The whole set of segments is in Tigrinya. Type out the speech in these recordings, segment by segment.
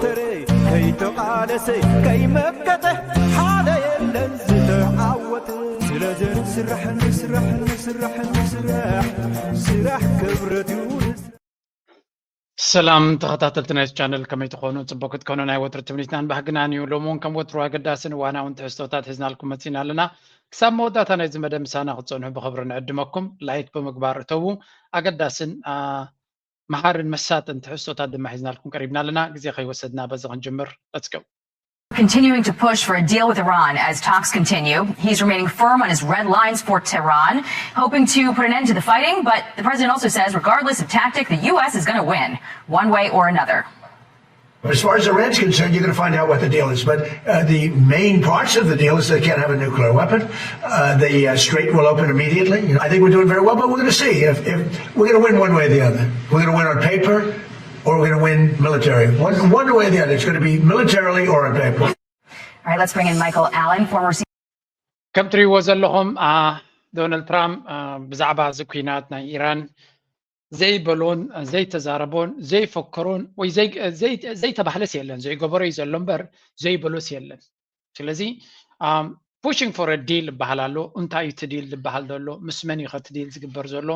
ተረ ከይተቓለሰ ከይመከተ ሓደ የለን ዝተዓወተ። ስለዚ ንስራሕ ንስራሕ ንስራሕ ንስራሕ ስራሕ ክብረት እዩ። ሰላም ተኸታተልቲ ናይ ቻነል፣ ከመይ ትኾኑ? ጽቡቅ ክትኮኑ ናይ ወትሩ ትምኒትናን ባህግናን እዩ። ሎሚ እውን ከም ወትሩ ኣገዳስን እዋናውን ትሕዝቶታት ሒዝናልኩም መጺና ኣለና። ክሳብ መወዳእታ ናይዚ መደብ ምሳና ክትጸንሑ ብኽብሪ ንዕድመኩም። ላይክ ብምግባር እተዉ። ኣገዳስን መሃርን መሳጥን ትሕዝቶታት ድማ ሒዝናልኩም ቀሪብና ኣለና። ግዜ ከይወሰድና በዚ ክንጅምር። Let's go. Continuing to push for a deal with Iran as talks continue. He's remaining firm on his red lines for Tehran, hoping to put an end to the fighting, but the president also says, regardless of tactic, the U S is going to win, one way or another. As far as Iran's concerned, you're going to find out what the deal is. But uh, the main parts of the deal is they can't have a nuclear weapon. Uh, the uh, strait will open immediately. You know, I think we're doing very well, but we're going to see if, if we're going to win one way or the other. We're going to win on paper, or we're going to win military. One, one way or the other. It's going to be militarily or on paper. All right, let's bring in Michael Allen, former ከም ትሪእዎ ዘለኹም ዶናልድ ትራምፕ ብዛዕባ እዚ ኩናት ናይ ኢራን ዘይበሎን ዘይተዛረቦን ዘይፈከሮን ወይ ዘይተባህለስ የለን። ዘይገበሮ እዩ ዘሎ እምበር ዘይበሎስ የለን። ስለዚ pushing for a deal ይበሃል ኣሎ። እንታይ እዩ እቲ ዲል ዝበሃል ዘሎ? ምስ መን እዩ ከቲ ዲል ዝግበር ዘሎ?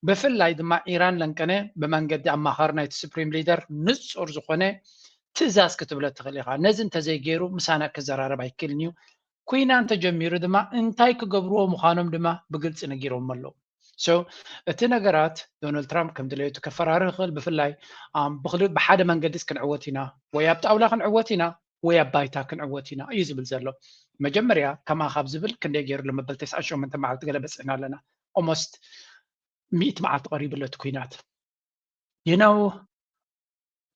ብፍላይ ድማ ኢራን ለንቀነ ብመንገዲ ኣማኻሪ ናይቲ ሱፕሪም ሊደር ንፁር ዝኾነ ትእዛዝ ክትብለ ትኽእል ኢኻ። ነዚ እንተዘይገይሩ ምሳና ክዘራረብ ኣይክእልን እዩ። ኩናት እንተጀሚሩ ድማ እንታይ ክገብርዎ ምዃኖም ድማ ብግልፂ ነጊሮም ኣለዉ። So እቲ ነገራት ዶናልድ ትራምፕ ከም ድሌቱ ከፈራርህ ይኽእል። ብፍላይ ብሓደ መንገዲስ ክንዕወት ኢና፣ ወይ ኣብ ጣውላ ክንዕወት ኢና ወይ ኣብ ባይታ ክንዕወት ኢና እዩ ዝብል ዘሎ። መጀመርያ ከምኣ ካብ ዝብል ክንደይ ገይሩ ኣሎ መበል ተስዓን ሸሞንተን መዓልቲ ገለ በፂሕና ኣለና። Almost ሚእቲ መዓልቲ ቀሪቡ ኣሎ እቲ ኩናት። You know,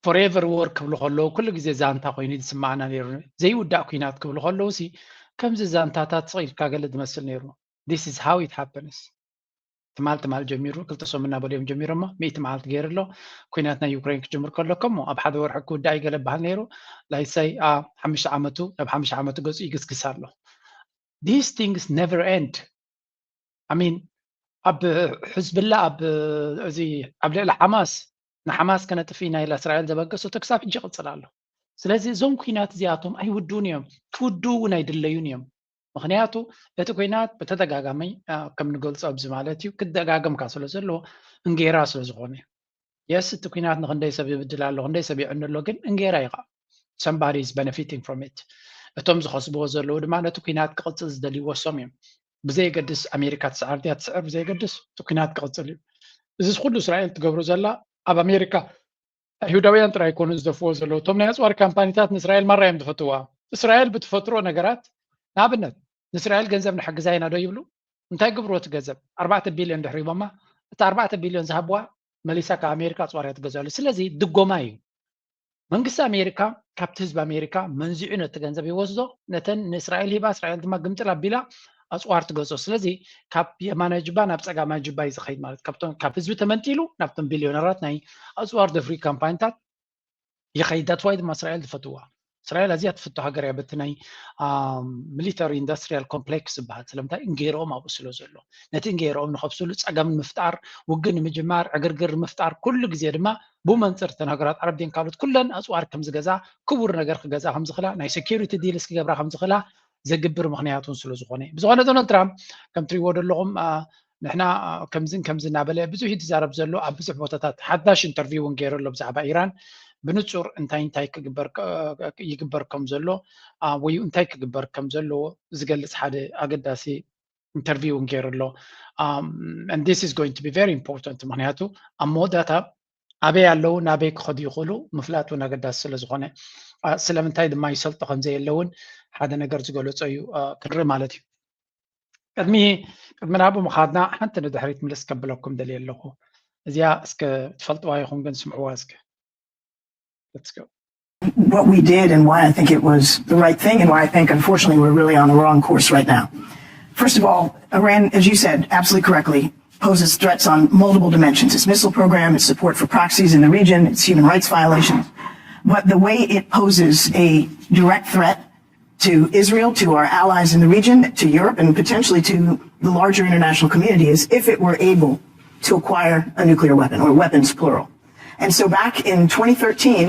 forever war ክብሉ ከለዉ ኩሉ ግዜ ዛንታ ኮይኑ ዝስማዓና ነይሩ። ዘይውዳእ ኩናት ክብሉ ከለዉ ሲ ከምዚ ዛንታታት ስቕ ኢልካ ገለ ዝመስል ነይሩ። This is how it happens። ትማል ትማል ጀሚሩ ክልተ ሰሙን እናበሉ እዮም ጀሚሮሞ። ሚእቲ መዓልቲ ገይሩ ኣሎ። ኩናት ናይ ዩክሬን ክጅምር ከሎ ከሞ ኣብ ሓደ ወርሒ ክውዳእ እዩ ገለ በሃል ነይሩ። ላይሳይ ሓሙሽተ ዓመቱ ናብ ሓሙሽተ ዓመቱ ገፁ ይግስግስ ኣሎ። These things never end. I mean ኣብ ሕዝብላ ኣብ እዚ ኣብ ልዕሊ ሓማስ ንሓማስ ከነጥፊ ኢና ኢላ እስራኤል ዘበገሰቶ ክሳብ ሕጂ ይቕፅል ኣሎ። ስለዚ እዞም ኩናት እዚኣቶም ኣይውድኡን እዮም፣ ክውድኡ እውን ኣይድለዩን እዮም። ምክንያቱ እቲ ኩናት ብተደጋጋሚ ከም ንገልፆ ኣብዚ ማለት እዩ ክደጋገምካ ስለ ዘለዎ እንጌራ ስለ ዝኾነ። የስ እቲ ኩናት ንክንደይ ሰብ ይብድል ኣሎ፣ ክንደይ ሰብ ይዕኑ ኣሎ፣ ግን እንጌራ እዩ ከዓ። Somebody is benefiting from it። እቶም ዝኸስብዎ ዘለዉ ድማ ነቲ ኩናት ክቕፅል ዝደልይዎ እሶም እዮም። ብዘየገድስ ኣሜሪካ ትስዕር ድያ ትስዕር ብዘየገድስ እቲ ኩናት ክቕፅል እዩ። እዚ ኩሉ እስራኤል ትገብሮ ዘላ ኣብ ኣሜሪካ ኣይሁዳውያን ጥራይ ኣይኮኑ ዝደፍዎ ዘለዉ፣ እቶም ናይ ኣፅዋር ካምፓኒታት ንእስራኤል ማራ እዮም ዝፈትዋ። እስራኤል ብትፈጥሮ ነገራት ንኣብነት ንእስራኤል ገንዘብ ንሕግዛ ኢና ዶ ይብሉ? እንታይ ግብሩ እቲ ገንዘብ ኣርባዕተ ቢልዮን ድሕሪ ሂቦማ እቲ ኣርባዕተ ቢልዮን ዝሃብዋ መሊሳ ካብ ኣሜሪካ ኣፅዋር እያ ትገዝኣሉ። ስለዚ ድጎማ እዩ። መንግስቲ ኣሜሪካ ካብቲ ህዝቢ ኣሜሪካ መንዚዑ ነቲ ገንዘብ ይወስዶ፣ ነተን ንእስራኤል ሂባ እስራኤል ድማ ግምጥል ኣቢላ ኣፅዋር ትገዝኦ። ስለዚ ካብ የማናይ ጅባ ናብ ፀጋማይ ጅባ እዩ ዝኸይድ ማለት ካብቶም ካብ ህዝቢ ተመንጢሉ ናብቶም ቢልዮነራት ናይ ኣፅዋር ደፍሪ ካምፓኒታት ይኸይድ። That's why ድማ እስራኤል ዝፈትዋ። እስራኤል ኣዝያ ትፍቶ ሃገር እያ በቲ ናይ ሚሊተሪ ኢንዱስትሪያል ኮምፕሌክስ ዝበሃል። ስለምንታይ? እንጌርኦም ኣብኡ ስለ ዘሎ ነቲ እንጌርኦም ንኸብስሉ ፀገም ንምፍጣር ውግእ ንምጅማር ዕግርግር ንምፍጣር ኩሉ ግዜ ድማ ብመንፅር እተን ሃገራት ዓረብ ድን ካልኦት ኩለን ኣፅዋር ከም ዝገዛ ክቡር ነገር ክገዛ ከም ዝኽላ ናይ ሴኪሪቲ ዲልስ ክገብራ ከም ዝኽላ ዘግብር ምኽንያት እውን ስለ ዝኾነ እዩ። ብዝኾነ ዶናልድ ትራምፕ ከም ትሪእዎ ዘለኹም ንሕና ከምዝን ከምዚ እናበለ ብዙሕ እዩ ዝዛረብ ዘሎ ኣብ ብዙሕ ቦታታት ሓዳሽ ኢንተርቪው እውን ገይሩ ኣሎ ብዛዕባ ኢራን ብንፁር እንታይ እንታይ ይግበር ከም ዘሎ ወይ እንታይ ክግበር ከም ዘለዎ ዝገልፅ ሓደ ኣገዳሲ ኢንተርቪው እውን ገይሩ ኣሎ። And this is going to be very important ምክንያቱ ኣብ መወዳእታ ኣበይ ኣለዉ ናበይ ክኸዱ ይኽእሉ ምፍላጥ እውን ኣገዳሲ ስለ ዝኾነ ስለምንታይ ድማ ይሰልጦ ከም ዘየለ እውን ሓደ ነገር ዝገለፆ እዩ ክንርኢ ማለት እዩ። ቅድሚ ቅድሚ ናብኡ ምኻድና ሓንቲ ንድሕሪት ምልስ ከብለኩም ደልየ ኣለኹ። እዚኣ እስከ ትፈልጥዋ ይኹን ግን ስምዕዋ እስከ። Let's go. What we did and why I think it was the right thing and why I think, unfortunately, we're really on the wrong course right now. First of all, Iran, as you said absolutely correctly, poses threats on multiple dimensions. Its missile program, its support for proxies in the region, its human rights violations. But the way it poses a direct threat to Israel, to our allies in the region, to Europe, and potentially to the larger international community is if it were able to acquire a nuclear weapon, or weapons plural. And so back in twenty thirteen,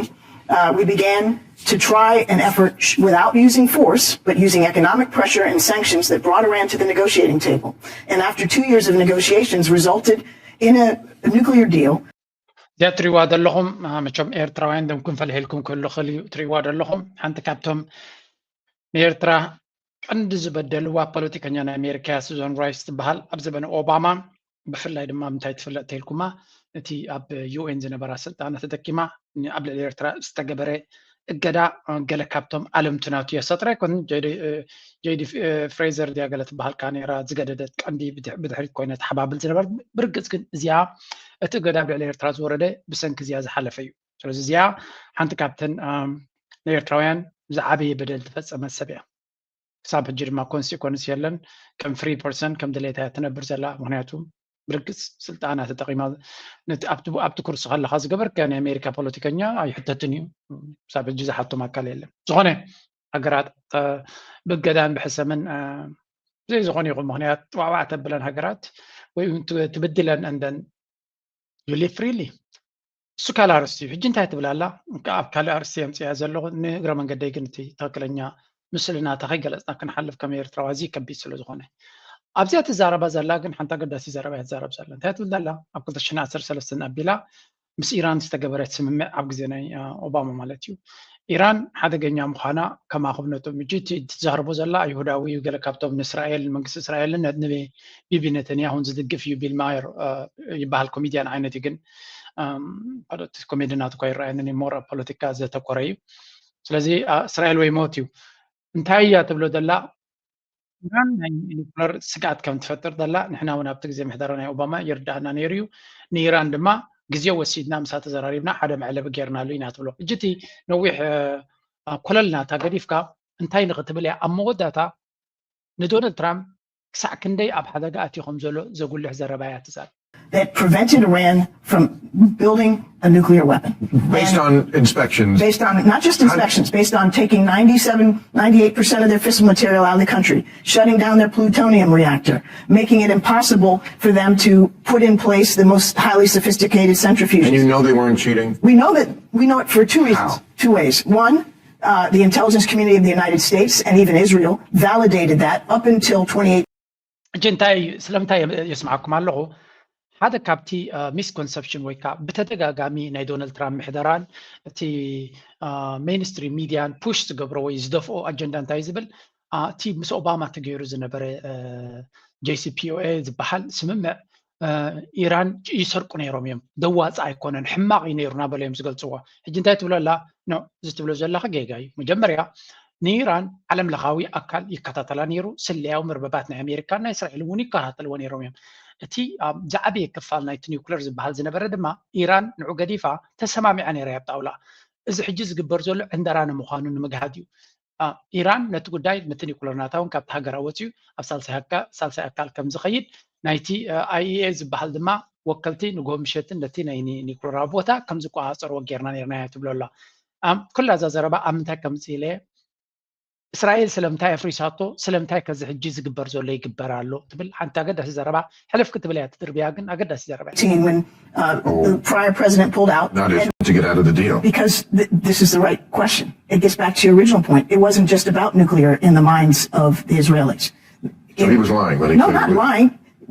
Uh, we began to try an effort sh- without using force, but using economic pressure and sanctions that brought Iran to the negotiating table. And after two years of negotiations, resulted in a nuclear deal. እዚኣ ትሪዋ ዘለኹም መቸም ኤርትራውያን ደምኩም ፈልሒልኩም ክህሉ ክእል እዩ። ትሪዋ ዘለኹም ሓንቲ ካብቶም ንኤርትራ ቀንዲ ዝበደልዋ ፖለቲከኛ ናይ ኣሜሪካ እያ። ሱዛን ራይስ ትበሃል። ኣብ ዘበነ ኦባማ ብፍላይ ድማ ምንታይ ትፍለጥ ተልኩማ፣ እቲ ኣብ ዩ ኤን ዝነበራ ስልጣና ተጠቂማ ኣብ ልዕሊ ኤርትራ ዝተገበረ እገዳ ገለ ካብቶም ኣለምቲ ናቱ እያ። እሳ ጥራይ ኮን ጄዲ ፍሬዘር ድያ ገለ ትበሃል ከኣ ነይራ ዝገደደት ቀንዲ ብድሕሪት ኮይነ ተሓባብል ዝነበረት። ብርግጽ ግን እዚኣ እቲ እገዳ ኣብ ልዕሊ ኤርትራ ዝወረደ ብሰንኪ እዚኣ ዝሓለፈ እዩ። ስለዚ እዚኣ ሓንቲ ካብተን ንኤርትራውያን ዝዓበየ በደል ዝፈጸመት ሰብ እያ። ክሳብ ሕጂ ድማ ኮንሲኮንስ የለን። ከም ፍሪ ፐርሰን ከም ድሌታ እያ ትነብር ዘላ። ምክንያቱ ብርግጽ ስልጣና ተጠቂማ ኣብቲ ኩርሲ ከለካ ዝገበርከ ናይ ኣሜሪካ ፖለቲከኛ ኣይሕተትን እዩ። ክሳብ ሕጂ ዝሓቶም ኣካል የለን። ዝኾነ ሃገራት ብገዳን ብሕሰምን ብዘይ ዝኾነ ይኹን ምክንያት ዋዕዋዕ ተብለን ሃገራት ወይ ትብድለን እንደን you live freely። እሱ ካልእ ኣርእስቲ እዩ። ሕጂ እንታይ ትብል ኣላ? ኣብ ካልእ ኣርእስቲ የምፅያ ዘለኹ። ንእግረ መንገደይ ግን እቲ ትኽክለኛ ምስልና ተኸይገለፅና ክንሓልፍ ከም ኤርትራዊ ኣዝዩ ከቢድ ስለ ዝኾነ ኣብዚኣ ትዛረባ ዘላ ግን ሓንቲ ኣገዳሲ ዘረባ እያ ትዛረብ ዘላ። እንታይ ትብል ዘላ? ኣብ ክልተ ሽሕን ዓሰርተ ሰለስተን ኣቢላ ምስ ኢራን ዝተገበረት ስምምዕ ኣብ ግዜ ናይ ኦባማ ማለት እዩ። ኢራን ሓደገኛ ምዃና ከማኹም ነቶም ምጅቲ ትዛረቦ ዘላ ይሁዳዊ እዩ። ገለ ካብቶም ንእስራኤል መንግስቲ እስራኤልን ንቢቢ ነተንያሁን ዝድግፍ እዩ። ቢል ማየር ይበሃል ኮሜድያን ዓይነት እዩ፣ ግን ኮሜዲ ናቱ እኳ ይረኣየኒ ሞር ኣብ ፖለቲካ ዘተኮረ እዩ። ስለዚ እስራኤል ወይ ሞት እዩ። እንታይ እያ ትብሎ ዘላ? ኢራን ናይ ኒኩለር ስግኣት ከም ትፈጥር ዘላ ንሕና እውን ኣብቲ ግዜ ምሕደራ ናይ ኦባማ ይርዳእና ነይሩ እዩ። ንኢራን ድማ ግዜ ወሲድና ምሳ ተዘራሪብና ሓደ መዕለቢ ጌርናሉ ኢና ትብሎ። እጅቲ ነዊሕ ኮለል ናታ ገዲፍካ እንታይ ንክትብል እያ ኣብ መወዳእታ ንዶናልድ ትራምፕ ክሳዕ ክንደይ ኣብ ሓደጋ ኣትዩ ከም ዘሎ ዘጉልሕ ዘረባ እያ ትዛረብ። that prevented Iran from building a nuclear weapon. Based on inspections. Based on not just inspections, based on taking ninety-seven, ninety-eight percent of their fissile material out of the country, shutting down their plutonium reactor, making it impossible for them to put in place the most highly sophisticated centrifuges. And you know they weren't cheating? We know that we know it for two reasons, How? Two ways. One, uh, the intelligence community of the United States and even Israel validated that up until twenty-eight. ሕጂ እንታይ ስለምንታይ የስምዓኩም ኣለኹ? ሓደ ካብቲ ሚስኮንሰፕሽን ወይ ከዓ ብተደጋጋሚ ናይ ዶናልድ ትራምፕ ምሕደራን እቲ ሜይንስትሪም ሚድያን ፑሽ ዝገብሮ ወይ ዝደፍኦ ኣጀንዳ እንታይ ዝብል እቲ ምስ ኦባማ ተገይሩ ዝነበረ ጄሲፒኦኤ ዝበሃል ስምምዕ ኢራን ይሰርቁ ነይሮም እዮም፣ ደዋፃ ኣይኮነን፣ ሕማቕ እዩ ነይሩ እናበለ እዮም ዝገልፅዎ። ሕጂ እንታይ ትብሎ ኣላ? ኖ፣ እዚ ትብሎ ዘለኻ ጌጋ እዩ። መጀመርያ ንኢራን ዓለም ለኻዊ ኣካል ይከታተላ ነይሩ። ስለያዊ መርበባት ናይ ኣሜሪካን ናይ እስራኤልን እውን ይከታተልዎ ነይሮም እዮም። እቲ ዝዓበየ ክፋል ናይቲ ኒውክለር ዝበሃል ዝነበረ ድማ ኢራን ንዑ ገዲፋ ተሰማሚዓ ነይራ እያ ኣብ ጣውላ። እዚ ሕጂ ዝግበር ዘሎ ዕንደራ ንምዃኑ ንምግሃድ እዩ። ኢራን ነቲ ጉዳይ ነቲ ኒውክለር ናታ እውን ካብቲ ሃገር ኣወፅኡ ኣብ ሳልሳይ ኣካል ከም ዝኸይድ ናይቲ ኣይኢኤ ዝበሃል ድማ ወከልቲ ንጎ ምሸትን ነቲ ናይ ኒውክለራዊ ቦታ ከም ዝቆፃፀርዎ ጌርና ነርና እያ ትብሎ ኣላ። ኩላ እዛ ዘረባ ኣብ ምንታይ ከምፅእ ኢለ እስራኤል ስለምንታይ ኣፍሪሳቶ ስለምንታይ ከዚ ሕጂ ዝግበር ዘሎ ይግበር ኣሎ ትብል ሓንቲ ኣገዳሲ ዘረባ ሕልፍ ክትብል እያ ትድርብያ ግን ኣገዳሲ ዘረባ እያ። When uh, the prior president pulled out. Not as to get out of the deal. Because th- this is the right question. It gets back to your original point. It wasn't just about nuclear in the minds of the Israelis. So he was lying when he No, said not we- lying.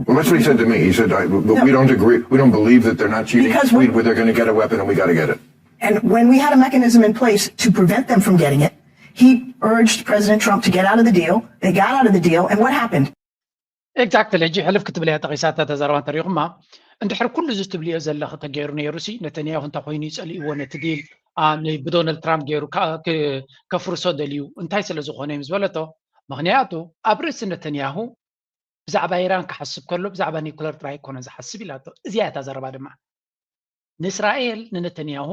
Well, that's what he said to me. He said, I, but we don't agree. We don't believe that they're not cheating. Because we, we- they're going to get a weapon and we got to get it. And when we had a mechanism in place to prevent them from getting it, he urged President Trump to get out of the deal. They got out of the deal, and what happened? Exactly. ሕጂ ሕልፍ ክትብል እያ ጠቂሳታ ተዛረባ እንተሪኹማ እንድሕር ኩሉ እዚ ትብልዮ ዘለኺ ተገይሩ ነይሩ ሲ ነተንያሁ እንታይ ኮይኑ ይፀልእዎ ነቲ ዲል ብዶናልድ ትራምፕ ገይሩ ከፍርሶ ደልዩ እንታይ ስለ ዝኾነ እዮም ዝበለቶ። ምክንያቱ ኣብ ርእሲ ነተንያሁ ብዛዕባ ኢራን ክሓስብ ከሎ ብዛዕባ ኒኩለር ጥራይ ኣይኮነ ዝሓስብ ኢላቶ። እዚኣ እታ ዘረባ ድማ ንእስራኤል ንነተንያሁ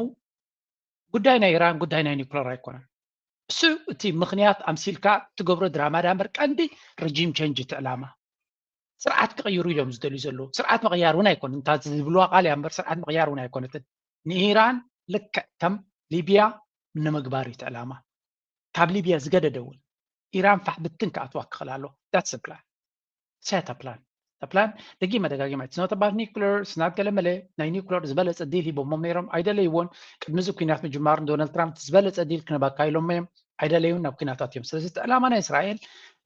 ጉዳይ ናይ ኢራን ጉዳይ ናይ ኒኩለር ኣይኮነን። እሱ እቲ ምክንያት ኣምሲልካ ትገብሮ ድራማ ዳ እምበር ቀንዲ ረጂም ቸንጅ እቲ ዕላማ ስርዓት ክቕይሩ እዮም ዝደልዩ ዘለዉ። ስርዓት ምቕያር እውን ኣይኮነ እንታ ዝብልዋ ቃል እያ እምበር ስርዓት ምቕያር እውን ኣይኮነትን። ንኢራን ልክዕ ከም ሊብያ ንምግባር እዩ እቲ ዕላማ። ካብ ሊብያ ዝገደደ እውን ኢራን ፋሕ ብትን ክኣትዋ ክኽእል ኣሎ። That's the plan. Set a plan. plan ደጊመ ደጋጊመ it's not about nuclear it's not ገለመለ ናይ ኒክለር ዝበለፀ ዲል ሂቦሞም ነይሮም ኣይደለይዎን። ቅድሚ እዚ ኩናት ምጅማር ዶናልድ ትራምፕ ዝበለፀ ዲል ክነባካ ኢሎም እዮም ኣይደለዩን ናብ ኩናታት እዮም። ስለዚ እቲ ዕላማ ናይ እስራኤል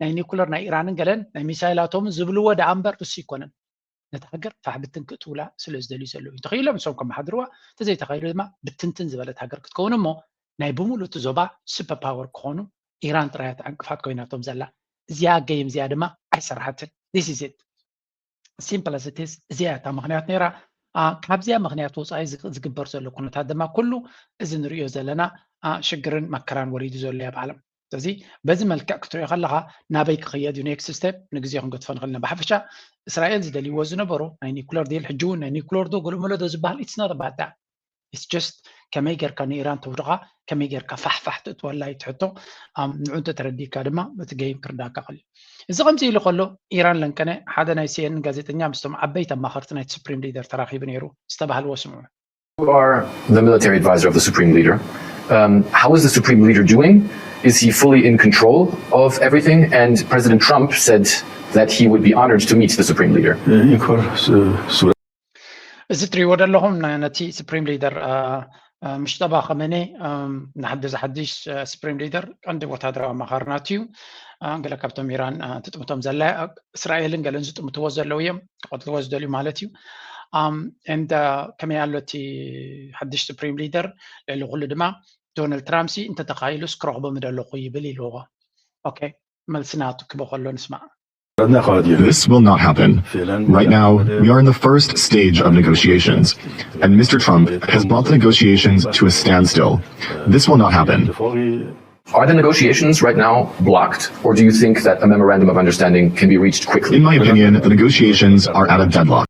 ናይ ኒኩለር ናይ ኢራንን ገለን ናይ ሚሳይላቶም ዝብልዎ ደኣ እምበር እሱ ይኮነን። ነቲ ሃገር ፋሕ ብትን ክእትውላ ስለ ዝደልዩ ዘለዉ እንተኽኢሎም ንሶም ከመሓድርዋ እንተዘይተኻኢሉ ድማ ብትንትን ዝበለት ሃገር ክትከውን እሞ ናይ ብምሉእ እቲ ዞባ ሱፐር ፓወር ክኾኑ ኢራን ጥራያ ዕንቅፋት ኮይናቶም ዘላ። እዚኣ ገይም እዚኣ ድማ ኣይሰራሓትን። This is it simple as it is። እዚኣ እታ ምክንያት ነይራ። ካብዚኣ ምክንያት ወፃኢ ዝግበር ዘሎ ኩነታት ድማ ኩሉ እዚ ንሪኦ ዘለና ሽግርን መከራን ወሪዱ ዘሎ ኣብ ዓለም። ስለዚ በዚ መልክዕ ክትሪኦ ከለካ ናበይ ክኽየድ እዩ next step ንግዜ ክንገድፎ ንኽእል ኢና። ብሓፈሻ እስራኤል ዝደልይዎ ዝነበሩ ናይ ኒኩለር ዲል ሕጂ እውን ናይ ኒኩለር ዶ ገለመለ ዶ ዝበሃል it's not about that it's just ከመይ ጌርካ ንኢራን ተውድቓ ከመይ ጌርካ ፋሕፋሕ ትእትወላ እዩ ትሕቶ። ንዑ እንተተረዲእካ ድማ እቲ ገይም ክርዳእካ ክእል። እዚ ከምዚ ኢሉ ከሎ ኢራን ለንቀነ ሓደ ናይ ሲኤን ጋዜጠኛ ምስቶም ዓበይቲ ኣማኸርቲ ናይቲ ሱፕሪም ሊደር ተራኺቡ ነይሩ ዝተባህልዎ ስምዑ። You are the military advisor of the Supreme Leader. Um, how is the Supreme Leader doing? Is he fully in control of everything? And President Trump said that he would be honored to meet the Supreme Leader. ይንኮር ሱ- ሱረ እዚ ትሪእዎ ዘለኹም ነ- ነቲ ሱፕሪም ሊደር ምሽጠባ ከመነ ንሓድሽ ሓድሽ ሱፕሪም ሊደር ቀንዲ ወታደራዊ ኣማኻሪ ናቱ እዩ። ገለ ካብቶም ኢራን ትጥምቶም ዘላ እስራኤልን ገለን ዝጥምትዎ ዘለዉ እዮም ክቐትልዎ ዝደልዩ ማለት እዩ። And ከመይ ኣሎ እቲ ሓድሽ ሱፕሪም ሊደር ልዕሊ ኩሉ ድማ ዶናልድ ትራምፕ ሲ እንተተኻኢሉስ ክረኽቦ ምደለኹ ይብል ኢልዎ። ኦኬ መልሲ ናቱ ክበ ከሎ ንስማዕ። ረድና ከዋድዮ This will not happen. Right now, we are in the first stage of negotiations, and Mister Trump has brought the negotiations to a standstill. This will not happen. Are the negotiations right now blocked, or do you think that a memorandum of understanding can be reached quickly? In my opinion, the negotiations are at a deadlock.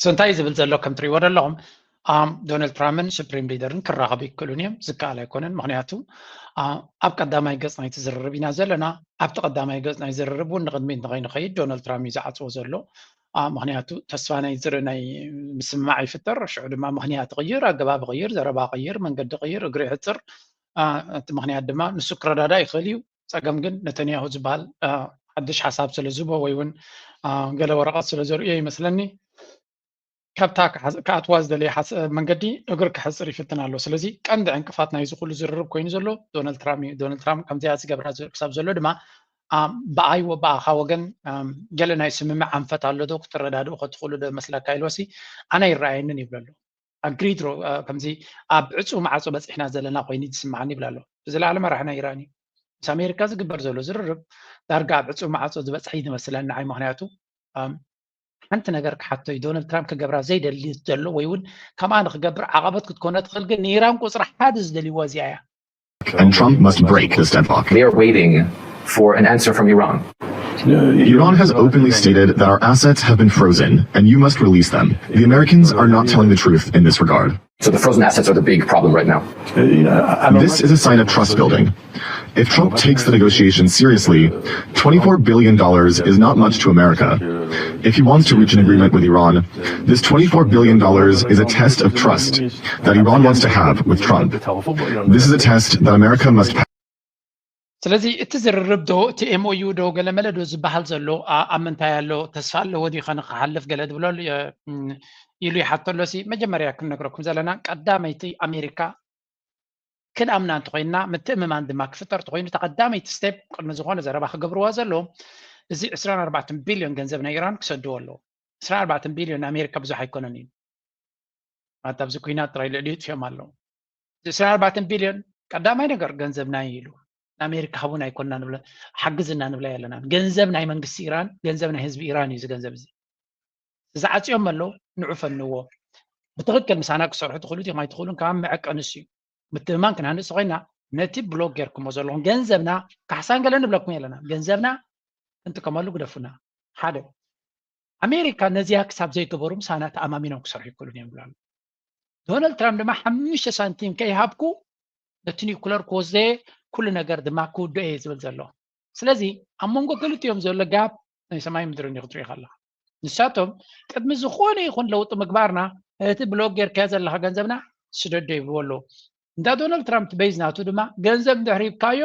So እንታይ ዝብል ዘሎ ከም ትሪእዎ ዘለኹም ኣም፣ ዶናልድ ትራምፕን ሱፕሪም ሊደርን ክራኸቡ ይክእሉን እዮም። ዝከኣል ኣይኮነን። ምክንያቱ ኣ፣ ኣብ ቀዳማይ ገፅ ናይቲ ዝርርብ ኢና ዘለና። ኣብቲ ቀዳማይ ገፅ ናይ ዝርርብ እውን ንቕድሚት ንኸይንኸይድ ዶናልድ ትራምፕ እዩ ዝዓፅዎ ዘሎ። ኣ፣ ምክንያቱ ተስፋ ናይ ዝር ናይ ምስምማዕ ይፍጠር፣ ሽዑ ድማ ምክንያት ይቕይር፣ ኣገባብ ይቕይር፣ ዘረባ ይቕይር፣ መንገዲ ይቕይር፣ እግሪ ይሕፅር። ኣ፣ እቲ ምክንያት ድማ ንሱ ክረዳዳእ ይኽእል እዩ። ፀገም ግን ነተንያሁ ዝበሃል ሓድሽ ሓሳብ ስለ ዝህቦ ወይ እውን ገለ ወረቐት ስለ ዘርእዮ ይመስለኒ ካብታ ክኣትዋ ዝደለየ መንገዲ እግሪ ክሕፅር ይፍትን ኣሎ። ስለዚ ቀንዲ ዕንቅፋት ናይዚ ኩሉ ዝርርብ ኮይኑ ዘሎ ዶናልድ ትራምፕ እዩ። ዶናልድ ትራምፕ ከምዚኣ ዝገብራ ክሳብ ዘሎ ድማ ብኣይ ወ ብኣኻ ወገን ገለ ናይ ስምምዕ ኣንፈት ኣሎ ዶ ክትረዳድኡ ከትኽእሉ ዶ መስለካ ኢልወሲ ኣነ ይረኣየንን ይብለሉ። ኣግሪድሮ ከምዚ ኣብ ዕፁ ማዕፆ በፂሕና ዘለና ኮይኑ ዝስማዓኒ ይብላ ኣሎ። ብዝለዓለ መራሒ ናይ ኢራን እዩ። ምስ ኣሜሪካ ዝግበር ዘሎ ዝርርብ ዳርጋ ኣብ ዕፁ ማዕፆ ዝበፅሐ እዩ ዝመስለኒ ንዓይ። ምክንያቱ ሓንቲ ነገር ክሓቶ እዩ ዶናልድ ትራምፕ ክገብራ ዘይደሊ ዘሎ ወይ እውን ከምኣ ንክገብር ዓቐበት ክትኮነ ትኽእል፣ ግን ንኢራን ቁፅሪ ሓደ ዝደልይዎ እዚኣ እያ። And Trump must break this deadlock. They are waiting for an answer from Iran. Iran has openly stated that our assets have been frozen and you must release them. The Americans are not telling the truth in this regard. So the frozen assets are the big problem right now. This is a sign of trust building. If Trump takes the negotiations seriously, twenty-four billion dollars is not much to America. If he wants to reach an agreement with Iran, this twenty-four billion dollars is a test of trust that Iran wants to have with Trump. This is a test that America must pass. ስለዚ እቲ ዝርርብ ዶ እቲ M O U ዶ ገለ መለ ዶ ዝበሃል ዘሎ ኣብ ምንታይ ኣሎ ተስፋ ኣለዎ ድዩ ከነ ክሓልፍ ገለ ድብሎ ኢሉ ይሓቶ ኣሎ። ሲ መጀመርያ ክንነግረኩም ዘለና ቀዳመይቲ ኣሜሪካ ክንኣምና እንተኮይንና ምትእምማን ድማ ክፍጠር እንተኮይኑ እታ ቀዳመይቲ ስቴፕ ቅድሚ ዝኮነ ዘረባ ክገብርዋ ዘለዎም እዚ ዕስራን ኣርባዕተን ቢልዮን ገንዘብ ናይ ኢራን ክሰድዎ ኣለዎ። ዕስራን ኣርባዕተን ቢልዮን ንኣሜሪካ ብዙሕ ኣይኮነን እዩ። ማለት ኣብዚ ኩናት ጥራይ ልዕሊ ይጥፍኦም ኣለዉ። እዚ ዕስራን ኣርባዕተን ቢልዮን ቀዳማይ ነገር ገንዘብና እዩ ኢሉ ንኣሜሪካ ሃቡና ኣይኮንና ንብለ ሓግዝና ንብላ የለና። ገንዘብ ናይ መንግስቲ ኢራን ገንዘብ ናይ ህዝቢ ኢራን እዩ እዚ ገንዘብ እዚ። ዝዓፅዮም ኣለዉ ንዑ ፈንዎ። ብትክክል ምሳና ክሰርሑ ትኽእሉ ዲኹም ኣይትኽእሉን ካብ መዐቀንስ እዩ። ምትእምማን ክንሃንፅ ኮይና ነቲ ብሎክ ጌርኩሞ ዘለኹም ገንዘብና ካሕሳን ገለ ንብለኩም የለና። ገንዘብና ክንጥቀመሉ ግደፉና። ሓደ ኣሜሪካ ነዚኣ ክሳብ ዘይገበሩ ምሳና ተኣማሚኖም ክሰርሑ ይክእሉን እዮም ይብሉ ኣለዉ። ዶናልድ ትራምፕ ድማ ሓሙሽተ ሳንቲም ከይሃብኩ ነቲ ኒኩለር ክወስደ ኩሉ ነገር ድማ ክውድኦ እየ ዝብል ዘሎ። ስለዚ ኣብ መንጎ ክልቲኦም ዘሎ ጋፕ ናይ ሰማይ ምድርን እዩ ክትሪኢ ከለካ። ንሳቶም ቅድሚ ዝኾነ ይኹን ለውጢ ምግባርና እቲ ብሎክ ጌርካዮ ዘለካ ገንዘብና ስደዶ ይብልዎ ኣለዉ። እንዳ ዶናልድ ትራምፕ ቤዝ ናቱ ድማ ገንዘብ እንድሕር ሂብካዮ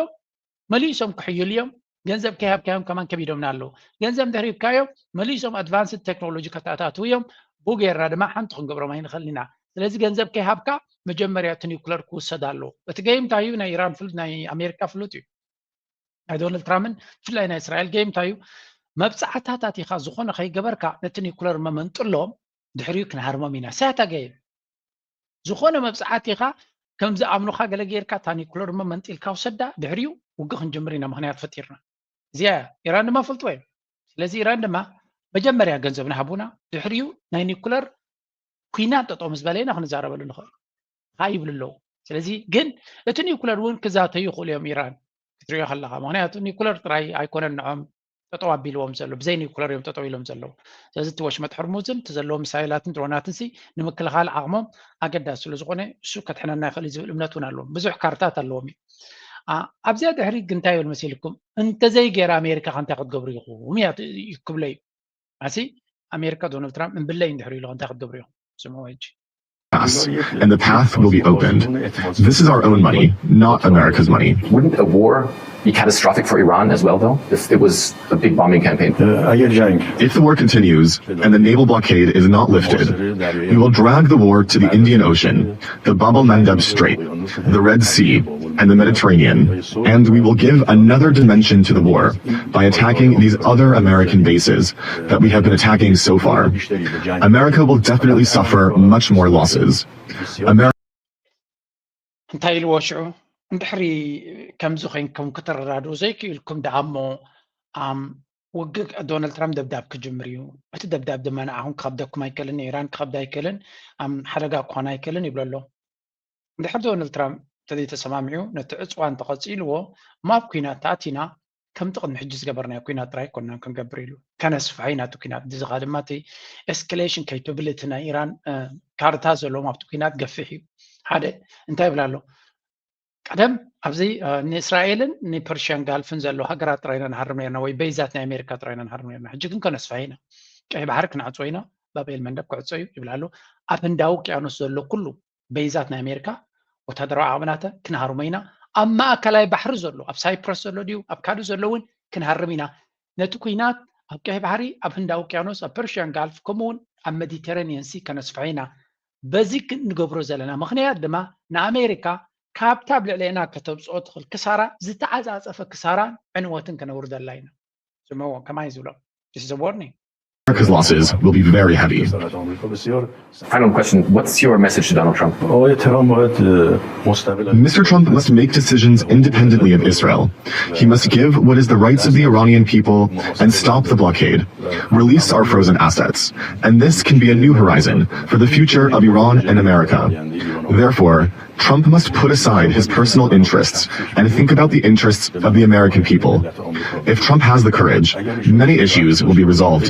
መሊሶም ክሕይሉ እዮም። ገንዘብ ከይሃብካዮም ከማን ከቢዶምና ኣለዉ። ገንዘብ እንድሕር ሂብካዮም መሊሶም ኣድቫንስድ ቴክኖሎጂ ከተኣታትዉ እዮም። ብኡ ጌርና ድማ ሓንቲ ክንገብሮም ኣይንኽእልን ኢና። ስለዚ ገንዘብ ከይሃብካ መጀመርያ እቲ ኒውክለር ክውሰድ ኣለዎ። እቲ ገይም እንታይ እዩ? ናይ ኢራን ፍሉጥ፣ ናይ ኣሜሪካ ፍሉጥ እዩ። ናይ ዶናልድ ትራምፕን ብፍላይ ናይ እስራኤል ገይም እንታይ እዩ? መብፃዕታት ኣቲኻ ዝኾነ ከይገበርካ ነቲ ኒውክለር መመንጥሎም፣ ድሕሪኡ ክንሃርሞም ኢና። ሳያታ ገይም ዝኾነ መብፃዕቲ ኢኻ ከም ዝኣምኑኻ ገለ ጌርካ እታ ኒኩለር እሞ መንጢልካ ውሰዳ፣ ድሕሪኡ ውግእ ክንጅምር ኢና ምኽንያት ፈጢርና። እዚኣ እያ። ኢራን ድማ ፈልጥዎ እዮም። ስለዚ ኢራን ድማ መጀመርያ ገንዘብና ሃቡና፣ ድሕሪኡ ናይ ኒኩለር ኩናት ጠጠው ምስ በለ ኢና ክንዛረበሉ ንኽእል። ካ ይብሉ ኣለዉ። ስለዚ ግን እቲ ኒኩለር እውን ክዛተዩ ይኽእሉ እዮም ኢራን ክትሪኦ ከለኻ። ምኽንያቱ ኒኩለር ጥራይ ኣይኮነን ንዖም ጠጠው ኣቢልዎም ዘሎ፣ ብዘይ ኒኩለር እዮም ጠጠው ኢሎም ዘለዉ። ስለዚ እቲ ወሽመጥ ሕርሙዝን እቲ ዘለዎ ሚሳይላትን ድሮናትን ሲ ንምክልኻል ዓቕሞም ኣገዳሲ ስለ ዝኾነ እሱ ከድሕነና ይኽእል እዩ ዝብል እምነት እውን ኣለዎም። ብዙሕ ካርታት ኣለዎም እዩ። ኣ፣ ኣብዚኣ ድሕሪት ግን እንታይ ይብል መሲልኩም? እንተዘይገይራ ኣሜሪካ ከ እንታይ ክትገብሩ ኢኹም እያ ት-፣ ክብሎ እዩ። ኣሲ ኣሜሪካ ዶናልድ ትራምፕ እምብለይ እንድሕር ኢሉ እንታይ ክትገብሩ ኢኹም? ስምዑ ሕጂ። Us, and the path will be opened. This is our own money, not America's money. Wouldn't a war be catastrophic for Iran as well, though, if it was a big bombing campaign? Ayer Jang. If the war continues and the naval blockade is not lifted, we will drag the war to the Indian Ocean, the Bab el Mandeb Strait, the Red Sea, and the Mediterranean, and we will give another dimension to the war by attacking these other American bases that we have been attacking so far. America will definitely suffer much more losses. America እንታይ ኢልዎ ሽዑ? እንድሕሪ ከምዚ ኮይንኩም ክትረዳድኡ ዘይክኢልኩም ደኣ እሞ፣ ኣም፣ ውግእ ዶናልድ ትራምፕ ደብዳብ ክጅምር እዩ። እቲ ደብዳብ ድማ ንዓኹም ክኸብደኩም ኣይክእልን፣ ንኢራን ክኸብድ ኣይክእልን፣ ኣም፣ ሓደጋ ክኾን ኣይክእልን ይብሎ ኣሎ። እንድሕር ዶናልድ ትራምፕ እንተዘይተሰማሚዑ፣ ነቲ ዕፅዋ እንተቐፂልዎ፣ እሞ ኣብ ኲናት ተኣቲና ከምቲ ቅድሚ ሕጂ ዝገበርናዮ ኲናት ጥራይ ኣይኮንናን ክንገብር ኢሉ። ከነስፍሖ ኢና እቲ ኲናት። እዚ ኸኣ ድማ እቲ ኤስካሌሽን ከይትብል እቲ ናይ ኢራን፣ እ፣ ካርታ ዘለዎም ኣብቲ ኲናት ገፊሕ እዩ። ሓደ፣ እንታይ ይብል ኣሎ? ቀደም ኣብዚ፣ እ፣ ንእስራኤልን ንፐርሽያን ጋልፍን ዘለዉ ሃገራት ጥራይ ኢና ንሃርም ነርና፣ ወይ በይዛት ናይ ኣሜሪካ ጥራይ ኢና ንሃርም ነርና። ሕጂ ግን ከነስፍሖ ኢና። ቀይሕ ባሕሪ ክንዓጽዎ ኢና፣ ባብ ኤል መንደብ ክዕጾ እዩ ይብል ኣሎ። ኣብ ህንዳዊ ውቅያኖስ ዘሎ ኩሉ በይዛት ናይ ኣሜሪካ ወታደራዊ ዓቕምናተ ክንሃርሞ ኢና። ኣብ ማእከላይ ባሕሪ ዘሎ፣ ኣብ ሳይፕረስ ዘሎ ድዩ ኣብ ካልእ ዘሎ እውን ክንሃርም ኢና። ነቲ ኲናት ኣብ ቀይሕ ባሕሪ፣ ኣብ ህንዳዊ ውቅያኖስ፣ ኣብ ፐርሽያን ጋልፍ፣ ከምኡ እውን ኣብ ሜዲተራኒያን ሲ ከነስፍሖ ኢና። በዚ ክንገብሮ ዘለና ምኽንያት ድማ ንኣሜሪካ ካብታ ኣብ ልዕሌና ከተብፅኦ ትኽእል ክሳራ ዝተዓፃፀፈ ክሳራን ዕንወትን ከነውርደላ ኢና። ስምዕዎ፣ ከማይ ዝብሎ። This is a warning. America's losses will be very heavy. Final question. What's your message to Donald Trump? آقای ترامپ باید اه، مستقل Mister Trump must make decisions independently of Israel. He must give what is the rights of the Iranian people and stop the blockade. Release our frozen assets. And this can be a new horizon for the future of Iran and America. Therefore, Trump must put aside his personal interests and think about the interests of the American people. If Trump has the courage, many issues will be resolved.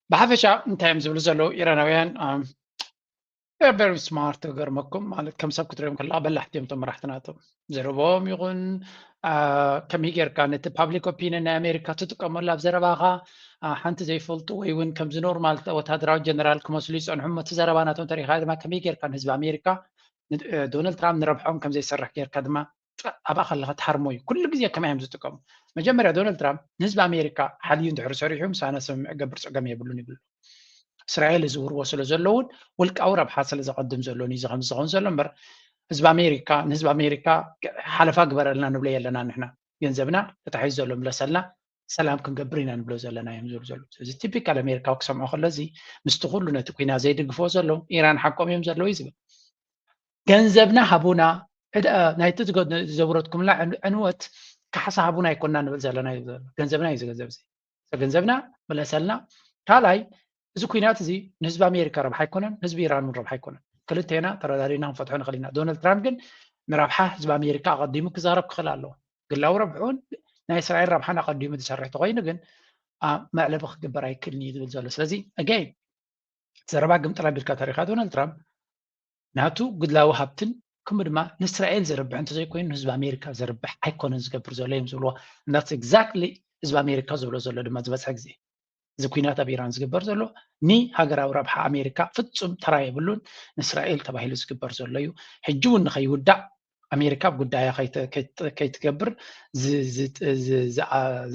ብሓፈሻ እንታይ እዮም ዝብሉ ዘለዉ ኢራናውያን? ኣም፣ very smart፣ ክገርመኩም። ማለት ከም ሰብ ክትሪኦም ከለካ በላሕቲ እዮም እቶም መራሕቲ ናቶም። ዘረባኦም ይኹን፣ ኣ፣ ከመይ ጌርካ ነቲ ፓብሊክ ኦፒኒየን ናይ ኣሜሪካ ትጥቀመሉ ኣብ ዘረባኻ፣ ኣ፣ ሓንቲ ዘይፈልጡ ወይ እውን ከምዚ ኖርማል ወታደራዊ ጀነራል ክመስሉ ይጸንሑ እሞ እቲ ዘረባ ናቶም ተሪኻ ድማ ከመይ ጌርካ ንህዝቢ ኣሜሪካ ን-፣ እ፣ ዶናልድ ትራምፕ ንረብሖም ከም ዘይሰርሕ ጌርካ ድማ ጥ-፣ ኣብኣ ከለኻ ትሃርሞ እዩ። ኩሉ ግዜ ከመይ እዮም ዝጥቀሙ? መጀመርያ ዶናልድ ትራምፕ ንህዝቢ ኣሜሪካ ሓልዩ እንድሕር ሰሪሑ ምሳና ስምምዕ ገብር ጸገም የብሉን ይብሉ። እስራኤል ዝውርዎ ስለ ዘለውን ውልቃዊ ረብሓ ስለ ዘቐድም ዘሎ እዩ እዚ ከምዚ ዝኸውን ዘሎ እምበር ህዝቢ ኣሜሪካ፣ ንህዝቢ ኣሜሪካ ሓለፋ ግበረልና ንብሎ የለና ንሕና። ገንዘብና ተታሒዙ ዘሎ ምለሰልና ሰላም ክንገብር ኢና ንብሎ ዘለና እዮም ዝብሉ ዘለዉ። ስለዚ ቲፒካል ኣሜሪካዊ ክሰምዖ ከሎ እዚ ምስቲ ኩሉ ነቲ ኲናት ዘይድግፍዎ ዘለዉ ኢራን ሓቆም እዮም ዘለዉ እዩ ዝብል። ገንዘብና ሃቡና፣ ዕዳ ናይቲ ዝገ-፣ ዘውረድኩምላ ዕን-፣ ዕንወት ካሕሳ ሃቡና ኣይኮንና ንብል ዘለና እዩ ዘሎ። ገንዘብና እዩ እዚ ገንዘብ እዚ። ገንዘብና ምለሰልና። ካልኣይ እዚ ኲናት እዚ ንህዝቢ ኣሜሪካ ረብሓ ኣይኮነን፣ ህዝቢ ኢራን እውን ረብሓ ኣይኮነን። ክልቴና ተረዳዲእና ክንፈትሖ ንኽእል ኢና። ዶናልድ ትራምፕ ግን ንረብሓ ህዝቢ ኣሜሪካ ኣቐዲሙ ክዛረብ ክኽእል ኣለዎ። ግላዊ ረብሕኡን ናይ እስራኤል ረብሓን ኣቐዲሙ ዝሰርሕ ተኾይኑ ግን፣ ኣ፣ መዕለቢ ክግበር ኣይክእልን እዩ ዝብል ዘሎ። ስለዚ ኣገይን ዘረባ ግምጥል ኣቢልካ ተሪኻ ዶናልድ ትራምፕ ናቱ ግላዊ ሃብትን ከምኡ ድማ ንእስራኤል ዘርብሕ እንተዘይኮይኑ ንህዝቢ ኣሜሪካ ዘርብሕ ኣይኮነን ዝገብር ዘሎ እዮም ዝብልዎ። And that's exactly ህዝቢ ኣሜሪካ ዝብሎ ዘሎ ድማ ዝበዝሐ ግዜ። እዚ ኲናት ኣብ ኢራን ዝግበር ዘሎ ንሃገራዊ ረብሓ ኣሜሪካ ፍጹም ተራ የብሉን፣ ንእስራኤል ተባሂሉ ዝግበር ዘሎ እዩ። ሕጂ እውን ንኸይውዳእ ኣሜሪካ ኣብ ጉዳያ ከይትገብር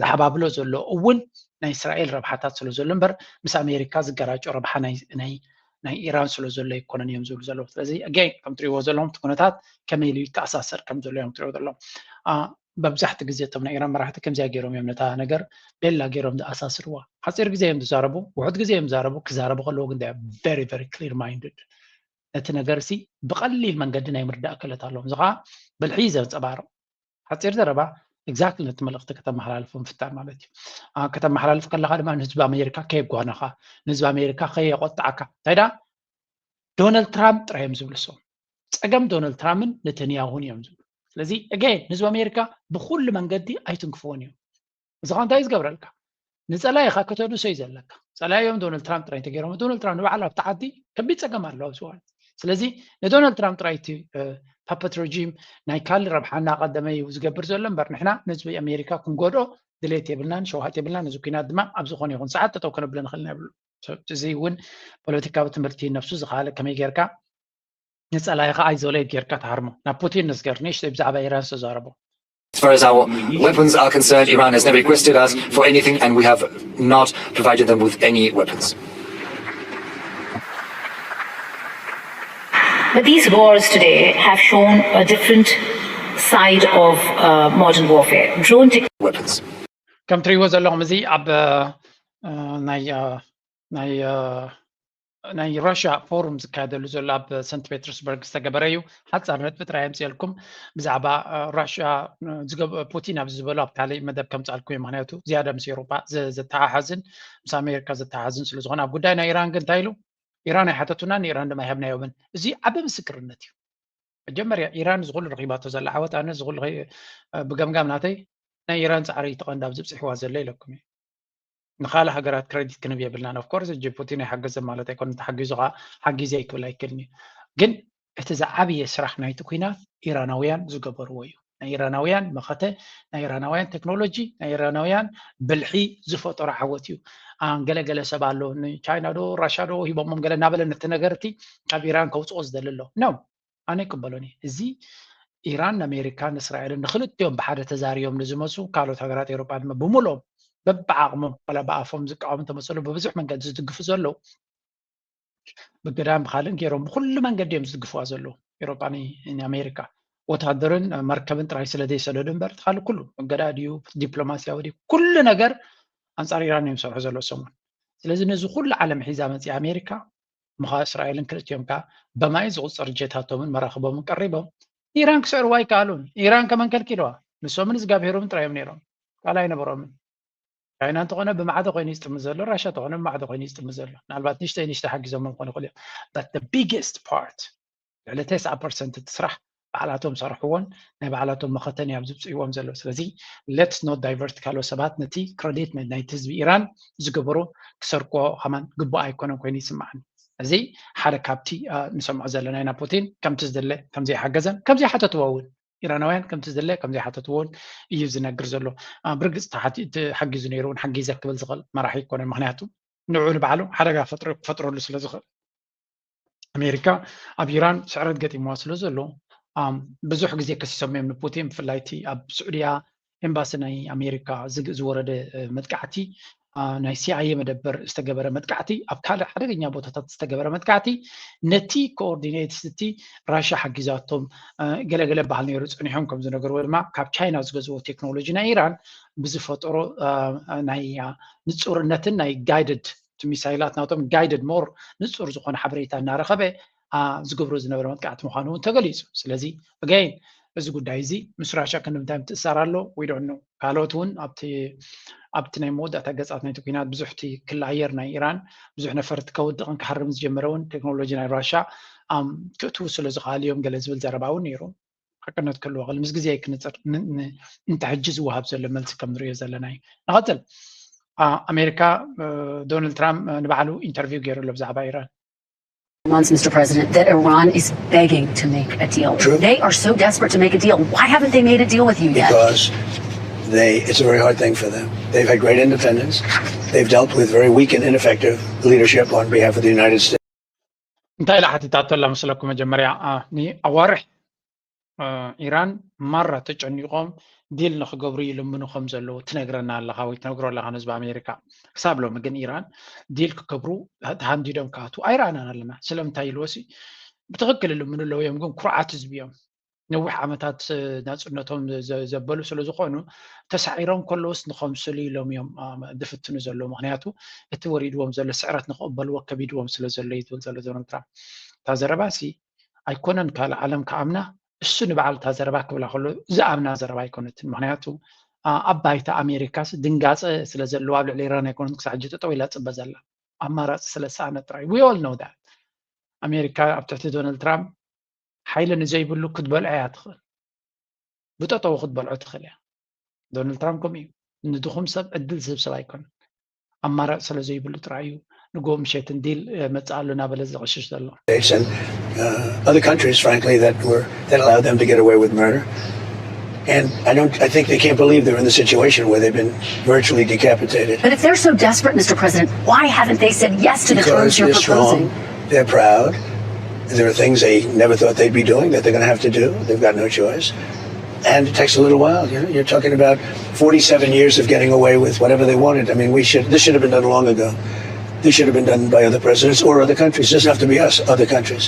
ዝሓባብሎ ዘሎ እውን ናይ እስራኤል ረብሓታት ስለ ዘሎ እምበር ምስ ኣሜሪካ ዝገራጮ ረብሓ ናይ ኢራን ስለ ዘሎ ኣይኮነን እዮም ዝብሉ ዘለዉ። ስለዚ ኣገይን ከም ትሪእዎ ዘለኹም እቲ ኩነታት ከመይ ኢሉ ይተኣሳሰር ከም ዘሎ እዮም ትሪእዎ ዘለኹም። መብዛሕትኡ ግዜ እቶም ናይ ኢራን መራሕቲ ከምዚኣ ገይሮም እዮም ነታ ነገር ቤላ ገይሮም ዝኣሳስርዋ። ሓፂር ግዜ እዮም ዝዛረቡ፣ ውሑድ ግዜ እዮም ዝዛረቡ። ክዛረቡ ከለዉ ግን very very clear minded ነቲ ነገር ሲ ብቐሊል መንገዲ ናይ ምርዳእ ክእለት ኣለዎም። እዚ ከዓ ብልሒ እዩ ዘንፀባርቕ። ሓፂር ዘረባ exactly ነቲ መልእኽቲ ከተመሓላልፎ ምፍታን ማለት እዩ። ከተመሓላልፍ ከለካ ድማ ንህዝቢ ኣሜሪካ ከየጓነኻ፣ ንህዝቢ ኣሜሪካ ከየቆጣዕካ። እንታይ ደኣ ዶናልድ ትራምፕ ጥራይ እዮም ዝብሉ እሶም። ፀገም ዶናልድ ትራምፕን ነተንያሁን እዮም ዝብሉ። ስለዚ again ንህዝቢ ኣሜሪካ ብኩሉ መንገዲ ኣይትንክፍዎን እዮም። እዚ ከዓ እንታይ እዩ ዝገብረልካ? ንፀላኢኻ ከተንሶ እዩ ዘለካ። ፀላኢ እዮም ዶናልድ ትራምፕ ጥራይ እንተገይሮም፣ ዶናልድ ትራምፕ ንባዕሉ ኣብቲ ዓዲ ከቢድ ፀገም ኣለዎ ኣብዚ እዋን። ስለዚ ንዶናልድ ትራምፕ ጥራይ እቲ puppet regime ናይ ካልእ ረብሓ እናቐደመ እዩ ዝገብር ዘሎ እምበር ንሕና ንህዝቢ ኣሜሪካ ክንጎድኦ ድሌት የብልናን፣ ሸውሃት የብልናን። እዚ ኩናት ድማ ኣብ ዝኾነ ይኹን ሰዓት ጠጠው ከነብሎ ንኽእል ኢና ይብሉ። እዚ እውን ፖለቲካዊ ትምህርቲ ነብሱ ዝኸኣለ ከመይ ጌርካ ንፀላኢኻ isolate ጌርካ ትሃርሞ። ናብ ፑቲን ንስገር ንእሽተይ ብዛዕባ ኢራን ዝተዛረቦ። As far as our weapons are concerned, Iran has never requested us for anything, and we have not provided them with any weapons. But these wars today have shown a different side of uh, modern warfare. Drone technology. Weapons. ከም ትሪእዎ ዘለኹም እዚ ኣብ ናይ ናይ ናይ ራሽያ ፎሩም ዝካየደሉ ዘሎ ኣብ ሰንት ፔተርስበርግ ዝተገበረ እዩ። ሓፃር ነጥቢ ጥራይ ኣምፅኤልኩም ብዛዕባ ራሽያ ፑቲን ኣብዚ ዝበሎ ኣብ ካልእ መደብ ከምፃልኩም እዩ። ምክንያቱ ዝያዳ ምስ ኤውሮጳ ዘተሓሓዝን ምስ ኣሜሪካ ዘተሓሓዝን ስለዝኾነ ኣብ ጉዳይ ናይ ኢራን ግን እንታይ ኢሉ ኢራን ኣይሓተቱና ንኢራን ድማ ኣይሃብናዮምን። እዚ ዓቢ ምስክርነት እዩ። መጀመርያ ኢራን ዝኩሉ ረኺባቶ ዘላ ዓወት ኣነ ዝኩሉ ብገምጋም ናተይ ናይ ኢራን ፃዕሪ ይትቐንዳ ኣብዚ ብፅሕዋ ዘሎ ኢለኩም እዩ። ንካልእ ሃገራት ክረዲት ክንብ የብልናን። Of course ሕጂ ፑቲን ኣይሓገዘን ማለት ኣይኮነን፣ ተሓጊዙ ከዓ ሓጊዘ ክብል ኣይክእልን እዩ። ግን እቲ ዝዓበየ ስራሕ ናይቲ ኩናት ኢራናውያን ዝገበርዎ እዩ። ናይ ኢራናውያን መኸተ፣ ናይ ኢራናውያን ቴክኖሎጂ፣ ናይ ኢራናውያን ብልሒ ዝፈጠሮ ዓወት እዩ። ገለገለ ሰብ ኣሎ ንቻይና ዶ ራሻ ዶ ሂቦሞም ገለ እናበለ ነቲ ነገር እቲ ካብ ኢራን ከውፅኦ ዝደሊ ኣሎ። No ኣነ ይቅበሎን እየ። እዚ ኢራን ንኣሜሪካን እስራኤልን ንክልቲኦም ብሓደ ተዛርዮም ንዝመፁ ካልኦት ሃገራት ኤውሮጳ ድማ ብምልኦም በብዓቕሞም ዋላ ብኣፎም ዝቃወሙ እንተመሰሉ ብብዙሕ መንገዲ ዝድግፉ ዘለዉ ብገዳም ብካልእን ገይሮም ብኩሉ መንገዲ እዮም ዝድግፍዋ ዘለዉ ኤውሮጳ ንኣሜሪካ ወታደርን መርከብን ጥራይ ስለ ዘይሰደዱ እምበር ካልእ ኩሉ እገዳ ድዩ ዲፕሎማስያዊ ድዩ ኩሉ ነገር ኣንፃር ኢራን እዮም ዝሰርሑ ዘለዉ ሰሙን ስለዚ ነዚ ኩሉ ዓለም ሒዛ መፅያ ኣሜሪካ ምኻ እስራኤልን ክልቲኦም ከዓ በማይ ዝቁፀር ጀታቶምን መራኽቦምን ቀሪቦም ኢራን ክስዕርዋ ኣይከኣሉን። ኢራን ከመን ከልኪልዋ? ንሶምን እግዚኣብሄሮምን ጥራዮም ነይሮም። ካልእ ኣይነበሮምን። ቻይና እንተኾነ ብማዕዶ ኮይኑ ይስጥም ዘሎ፣ ራሻ እንተኾነ ብማዕዶ ኮይኑ ይስጥም ዘሎ። ምናልባት ንሽተይ ንሽተይ ሓጊዞም ክኾኑ ይኽእሉ እዮም። But the biggest part ልዕሊ ተስዓ ፐርሰንት እቲ ስራሕ ባዕላቶም ዝሰርሕዎን ናይ ባዕላቶም መኸተን እዮም ዝብፅሕዎም ዘለዉ። ስለዚ let's not divert ካልኦት ሰባት ነቲ ክረዲት ናይቲ ህዝቢ ኢራን ዝገበሮ ክሰርቅዎ ከማን ግቡእ ኣይኮነን ኮይኑ ይስምዓኒ። እዚ ሓደ ካብቲ ንሰምዖ ዘለና ኢና ፑቲን ከምቲ ዝድለ ከምዘይሓገዘን ከምዘይሓተትዎ እውን ኢራናውያን ከምቲ ዝድለ ከምዘይሓተትዎ እውን እዩ ዝነግር ዘሎ። ብርግፅ ተሓጊዙ ነይሩ እውን ሓጊዘ ክብል ዝኽእል መራሒ ኣይኮነን። ምክንያቱ ንዑ ንባዕሉ ሓደጋ ክፈጥረሉ ስለ ዝኽእል። ኣሜሪካ ኣብ ኢራን ስዕረት ገጢምዋ ስለ ዘሎ ብዙሕ ግዜ ከሲሶም እዮም ንፑቲን ብፍላይ እቲ ኣብ ስዑድያ ኤምባሲ ናይ ኣሜሪካ ዝወረደ መጥቃዕቲ ናይ ሲኣይኤ መደበር ዝተገበረ መጥቃዕቲ ኣብ ካልእ ሓደገኛ ቦታታት ዝተገበረ መጥቃዕቲ ነቲ ኮኦርዲኔት እቲ ራሻ ሓጊዛቶም ገለገለ በሃል ነይሩ ፀኒሖም ከም ዝነገርዎ ድማ ካብ ቻይና ዝገዝዎ ቴክኖሎጂ ናይ ኢራን ብዝፈጠሮ ናይ ንፁርነትን ናይ ጋይድድ እቲ ሚሳይላት ናቶም guided more ንፁር ዝኾነ ሓበሬታ እናረኸበ ዝገብሮ ዝነበረ መጥቃዕቲ ምዃኑ እውን ተገሊፁ። ስለዚ again እዚ ጉዳይ እዚ ምስ ራሻ ክንዲ ምንታይ ምትእሳር ኣሎ we don't know። ካልኦት እውን ኣብቲ ኣብቲ ናይ መወዳእታ ገፃት ናይቲ ኩናት ብዙሕ እቲ ክሊ ኣየር ናይ ኢራን ብዙሕ ነፈርቲ ከውድቕን ክሃርም ዝጀመረ እውን ቴክኖሎጂ ናይ ራሻ ክእትዉ ስለ ዝኽኣሉ እዮም ገለ ዝብል ዘረባ እውን ነይሩ። ሓቅነት ክህልዎ ክእል ምስ ግዜ ክንፅር እንተ ሕጂ ዝወሃብ ዘሎ መልሲ ከም ንሪኦ ዘለና እዩ። ንቐፅል። ኣሜሪካ ዶናልድ ትራምፕ ንባዕሉ ኢንተርቪው ገይሩ ኣሎ ብዛዕባ ኢራን። months, Mister President, that Iran is begging to make a deal. True. They are so desperate to make a deal. Why haven't they made a deal with you yet? Because they, it's a very hard thing for them. They've had great independence. They've dealt with very weak and ineffective leadership on behalf of the United States. እንታይ ኢላ ሓቲታቶ ኣላ መስለኩም? መጀመርያ ንኣዋርሕ ኢራን ማራ ተጨኒቖም ዲል ንክገብሩ ይልምኑ ከም ዘለዉ ትነግረና ኣለኻ ወይ ትነግሮ ኣለኻ ንህዝቢ ኣሜሪካ። ክሳብ ሎሚ ግን ኢራን ዲል ክገብሩ ተሃንዲዶም ክኣትዉ ኣይረኣናን ኣለና። ስለምንታይ ኢልዎሲ ብትኽክል ይልምኑ ኣለዉ እዮም፣ ግን ኩርዓት ህዝቢ እዮም። ነዊሕ ዓመታት ናፅነቶም ዘበሉ ስለ ዝኾኑ ተሳዒሮም ከለውስ ንኸምስሉ ኢሎም እዮም ድፍትኑ ዘለዉ። ምክንያቱ እቲ ወሪድዎም ዘሎ ስዕረት ንክቕበልዎ ከቢድዎም ስለ ዘሎ እዩ ዝብል ዘሎ ዶናልድ ትራምፕ። እታ ዘረባሲ ኣይኮነን ካልእ ዓለም ክኣምና እሱ ንበዓል እታ ዘረባ ክብላ ከሎ ዝኣምና ዘረባ ኣይኮነትን። ምክንያቱ ኣብ ባይታ ኣሜሪካስ ድንጋፀ ስለ ዘለዋ ኣብ ልዕሊ ኢራን ኣይኮነትን ክሳዕ ሕጂ ጠጠው ኢላ ፅበ ዘላ ኣማራፂ ስለ ዝሰኣነ ጥራይ። We all know that ኣሜሪካ ኣብ ትሕቲ ዶናልድ ትራምፕ ሓይሊ ንዘይብሉ ክትበልዖ እያ ትኽእል፣ ብጠጠው ክትበልዖ ትኽእል እያ። ዶናልድ ትራምፕ ከምኡ እዩ። ንድኹም ሰብ ዕድል ዝህብ ሰብ ኣይኮነን። ኣማራጭ ስለ ዘይብሉ ጥራይ እዩ ንጎ ምሸትን ዲል መፅእ ኣሎ እናበለ ዝቕሽሽ ዘሎ። States and uh, other countries, frankly, that were that allowed them to get away with murder. And I don't. I think they can't believe they're in the situation where they've been virtually decapitated. But if they're so desperate, Mister President, why haven't they said yes to the terms Because you're they're strong, proposing? They're proud. There are things they never thought they'd be doing that they're going to have to do. They've got no choice. And it takes a little while. You know, you're talking about forty-seven years of getting away with whatever they wanted. I mean, we should. This should have been done long ago. This should have been done by other presidents or other countries. It doesn't have to be us, other countries.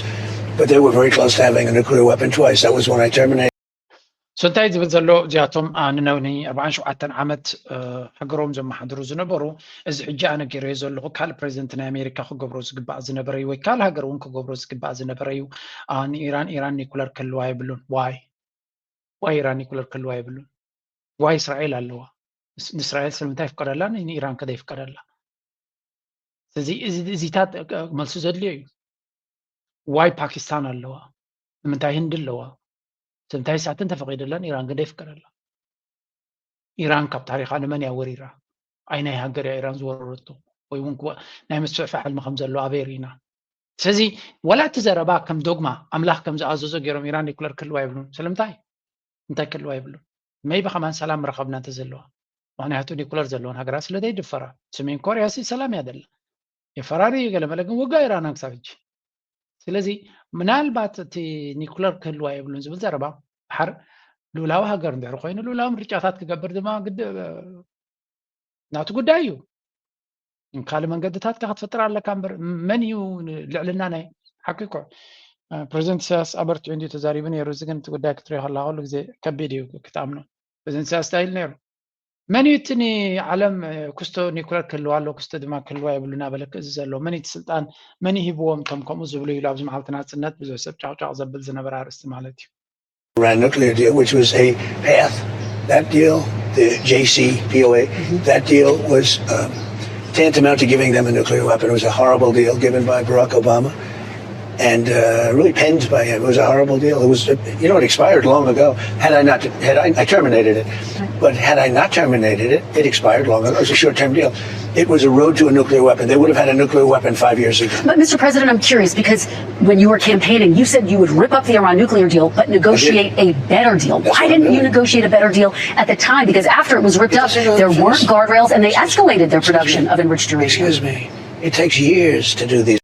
But they were very close to having a nuclear weapon twice. That was when I terminated. So እንታይ ዝብል ዘሎ እዚኣቶም ንነውኒ ኣርባዓን ሸውዓተን ዓመት ሃገሮም ዘመሓድሩ ዝነበሩ፣ እዚ ሕጂ ኣነ ገይረዮ ዘለኹ ካልእ ፕሬዚደንት ናይ ኣሜሪካ ክገብሮ ዝግባእ ዝነበረ እዩ፣ ወይ ካልእ ሃገር እውን ክገብሮ ዝግባእ ዝነበረ እዩ። ንኢራን ኢራን ኒኩለር ክህልዋ የብሉን። ዋይ ዋይ ኢራን ኒኩለር ክህልዋ የብሉን። ዋይ እስራኤል ኣለዋ። ንእስራኤል ስለምንታይ ይፍቀደላ ንኢራን ከ ዘይፍቀደላ? ስለዚ እዚታት መልሱ ዘድልዮ እዩ። ዋይ ፓኪስታን ኣለዋ፣ ንምንታይ ህንዲ ኣለዋ? ስለምንታይ ሳትን ተፈቂደላን ኢራን ግን ደይፍቀደላ? ኢራን ካብ ታሪኻ ንመን እያ ወሪራ? ኣይናይ ሃገር እያ ኢራን ዝወረረቶ? ወይ እውን ናይ ምስፍሕፋሕ ሕልሚ ከም ዘሎ ኣበይ ርኢና? ስለዚ ወላ እቲ ዘረባ ከም ዶግማ ኣምላኽ ከም ዝኣዘዞ ገይሮም ኢራን ኒኩለር ክህልዋ የብሉን። ስለምንታይ? እንታይ ክህልዋ የብሉን? ሜይቢ ከማን ሰላም ምረኸብና እንተዘለዋ፣ ምክንያቱ ኒኩለር ዘለወን ሃገራት ስለ ዘይድፈራ። ሰሜን ኮርያ ሲ ሰላም እያ ደላ፣ የፈራሪ ገለመለ ግን ውጋ ኢራናን ክሳብ ሕጂ። ስለዚ ምናልባት እቲ ኒኩለር ክህልዋ የብሉን ዝብል ዘረባ ድሓር ልኡላዊ ሃገር እንድሕር ኮይኑ ልኡላዊ ምርጫታት ክገብር ድማ ግድ ናቱ ጉዳይ እዩ። ካልእ መንገድታት ከ ክትፈጥር ኣለካ እምበር መን እዩ ልዕልና ናይ ሓቂ እኮ ፕሬዚደንት ኢሳያስ ኣበርቲዑ እንዲዩ ተዛሪቡ ነይሩ። እዚ ግን እቲ ጉዳይ ክትሪኦ ከለካ ኩሉ ግዜ ከቢድ እዩ ክትኣምኖ። ፕሬዚደንት ኢሳያስ እንታይ ኢሉ ነይሩ? መን እዩ እቲ ንዓለም ክስቶ ኒኩለር ክህልዋ ኣሎ ክስቶ ድማ ክህልዋ የብሉ እናበለ ክእዝዝ ዘሎ? መን እዩ እቲ ስልጣን መን እዩ ሂብዎም እቶም ከምኡ ዝብሉ ኢሉ ኣብዚ መዓልቲ ናፅነት ብዙሕ ሰብ ጫቕጫቕ ዘብል ዝነበረ ኣርእስቲ ማለት እዩ። Iran nuclear deal, which was a path. That deal, the J C P O A, that deal was um, tantamount to giving them a nuclear weapon. It was a horrible deal given by Barack Obama and uh, really penned by him. It was a horrible deal. It was, you know, it expired long ago. Had I not, had I, I terminated it, but had I not terminated it, it expired long ago. It was a short-term deal. It was a road to a nuclear weapon. They would have had a nuclear weapon five years ago. But Mister President, I'm curious because when you were campaigning, you said you would rip up the Iran nuclear deal but negotiate a better deal. Why didn't you negotiate a better deal at the time? Because after it was ripped up, there weren't guardrails and they escalated their production of enriched uranium. Excuse me. It takes years to do these.